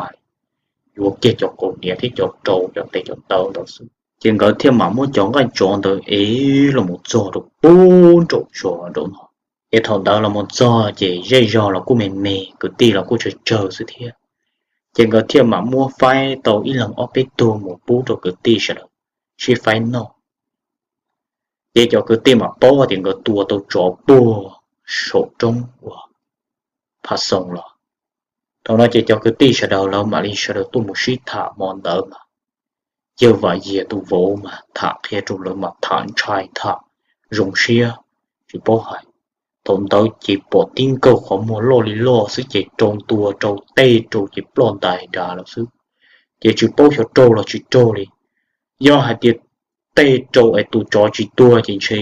yuav kiag cov kaus hniav thiab cov rau cov tes cov taw ntawd xwb. Ces nkawd thiaj mam muab cov nqaij tsov ntawd ev los mus txog rau puag nraum zos nraum no. Ces thaum ntawd los mus txog ces zej zog los kuj me me, kwv tij los kuj tsawg tsawg xwb thiab. Ces nkawd thiaj mam muab faib tau ib leeg ob peb tug mus pub rau kwv tij sawv daws sib faib noj. Ces cov kwv tij mam paub tias nkawd tua tau tsov puag saum roob uas Phav Xoo los. Thaum no ces cov kwv tij sawv daws lawv mam li sawv daws tuaj mus sib tham hmo ntawd mas yawg Vam Yias tus vauv mas tham qhia rau lawv mas tham ntshai tham zoo siab, tsis paub hais. Thaum ntawd ces pom tib nkaug qhov muag loj li loj xwb ces rau ntua rau tej rau ces ploj ntais dav lawm xwb. Ces tsis paub xyov raug los tsis raug li. Yog hais tias tej rau es tus tsov tsis tuag ces ntshe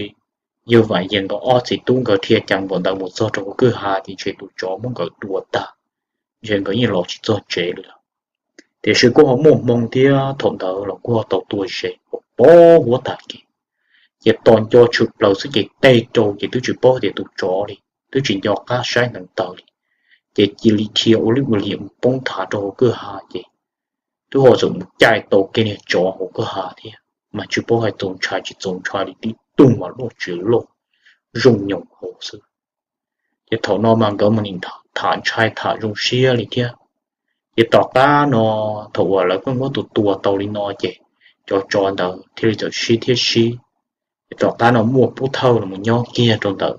yawg Vam Yias nkawd ob txiv tub nkawd dhia ceev npaum ntawd mus txog rau hauv kwj ha ces ntshe tus tsov muab nkawd tua tag, ntshe nkawd yeej los tsis txog tsev li lawm. Tiam sis kuj ho muaj hmoo thiab, thaum ntawd los kuj ho tau tua zes pos huab tag kev. Ces tos nco tshwm plaws xwb ces tej rau ces twb tsis paub tias tus tsov li, twb tsis nco qab saib neev taw li. Ces cia li dhia ua lwj ua liam mus poob nthav rau hauv kwj ha ces twb ho txawm mus caij tau kiag niag tsov hauv kwj ha thiab, mas tsis paub hais txaus ntshai tsis txaus ntshai li, tib tug mas loj tsis loj, zoo nyoos hauv xwb. Ces thaum no mas nkawd mas nim tham ntshai tham zoo siab li thiab. Ces tom qab no, thaum uas lawv pheej muab tus tua tau li no ces cov tsov ntawd thiaj li txawm sib thiab sib. Ces tom qab no muaj Pub Thawj los mus nyob kiag rau ntawm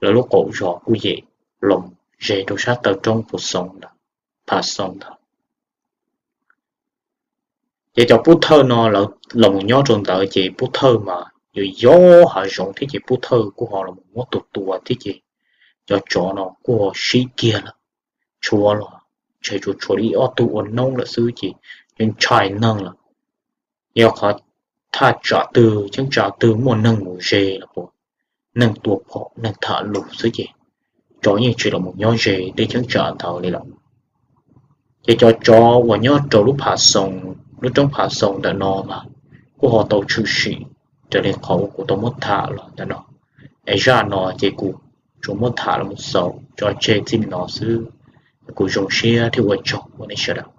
lawv lub qaum zos kuj yem los ze rau sab taw roob Phav Xoo ntawd, Phav Xoo ntawd. Ces cov Pub Thawj no lawv los mus nyob rau ntawd ces Pub Thawj mas yog yog hav zoov thiab ces Pub Thawj kuj ho los mus muab tus tua thiab ces cov tsov no kuj ho sib kiag lawm. Tshuav los ntshe tsuas tshuav li ob tug ua noob lawm xwb ces yeej ntshai neeg lawm. Yog qhov thaj tsam twg cheeb tsam twg muaj neeg mus ze los puas neeg tua phom neeg tham lus xwb ces tsov yeej tsis los mus nyob ze tej cheeb tsam ntawd li lawm. Ces cov tsov uas nyob rau lub Phav Xoo, lub roob Phav Xoo ntawm no mas kuj ho tau tshwm sim raws li qhov uas kuv tau muab tham los ntawm no. Es zaj no ces kuv tsuas muab tham los mus xaus tso tseg txij li no xwb. Kuv zoo siab thiab ua tsaug uas nej sawv daws,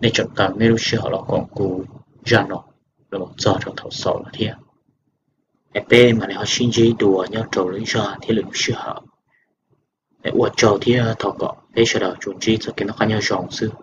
nej tseem tau nej lub sij hawm los koom kuv zaj no los txog rau thaum xaus no thiab. Es peb mam li ho sib ntsib dua nyob rau lwm zaj thiab lwm lub sij hawm. Es ua tsaug thiab thov kom peb sawv daws tsuas ntsib txoj kev noj qab nyob zoo xwb.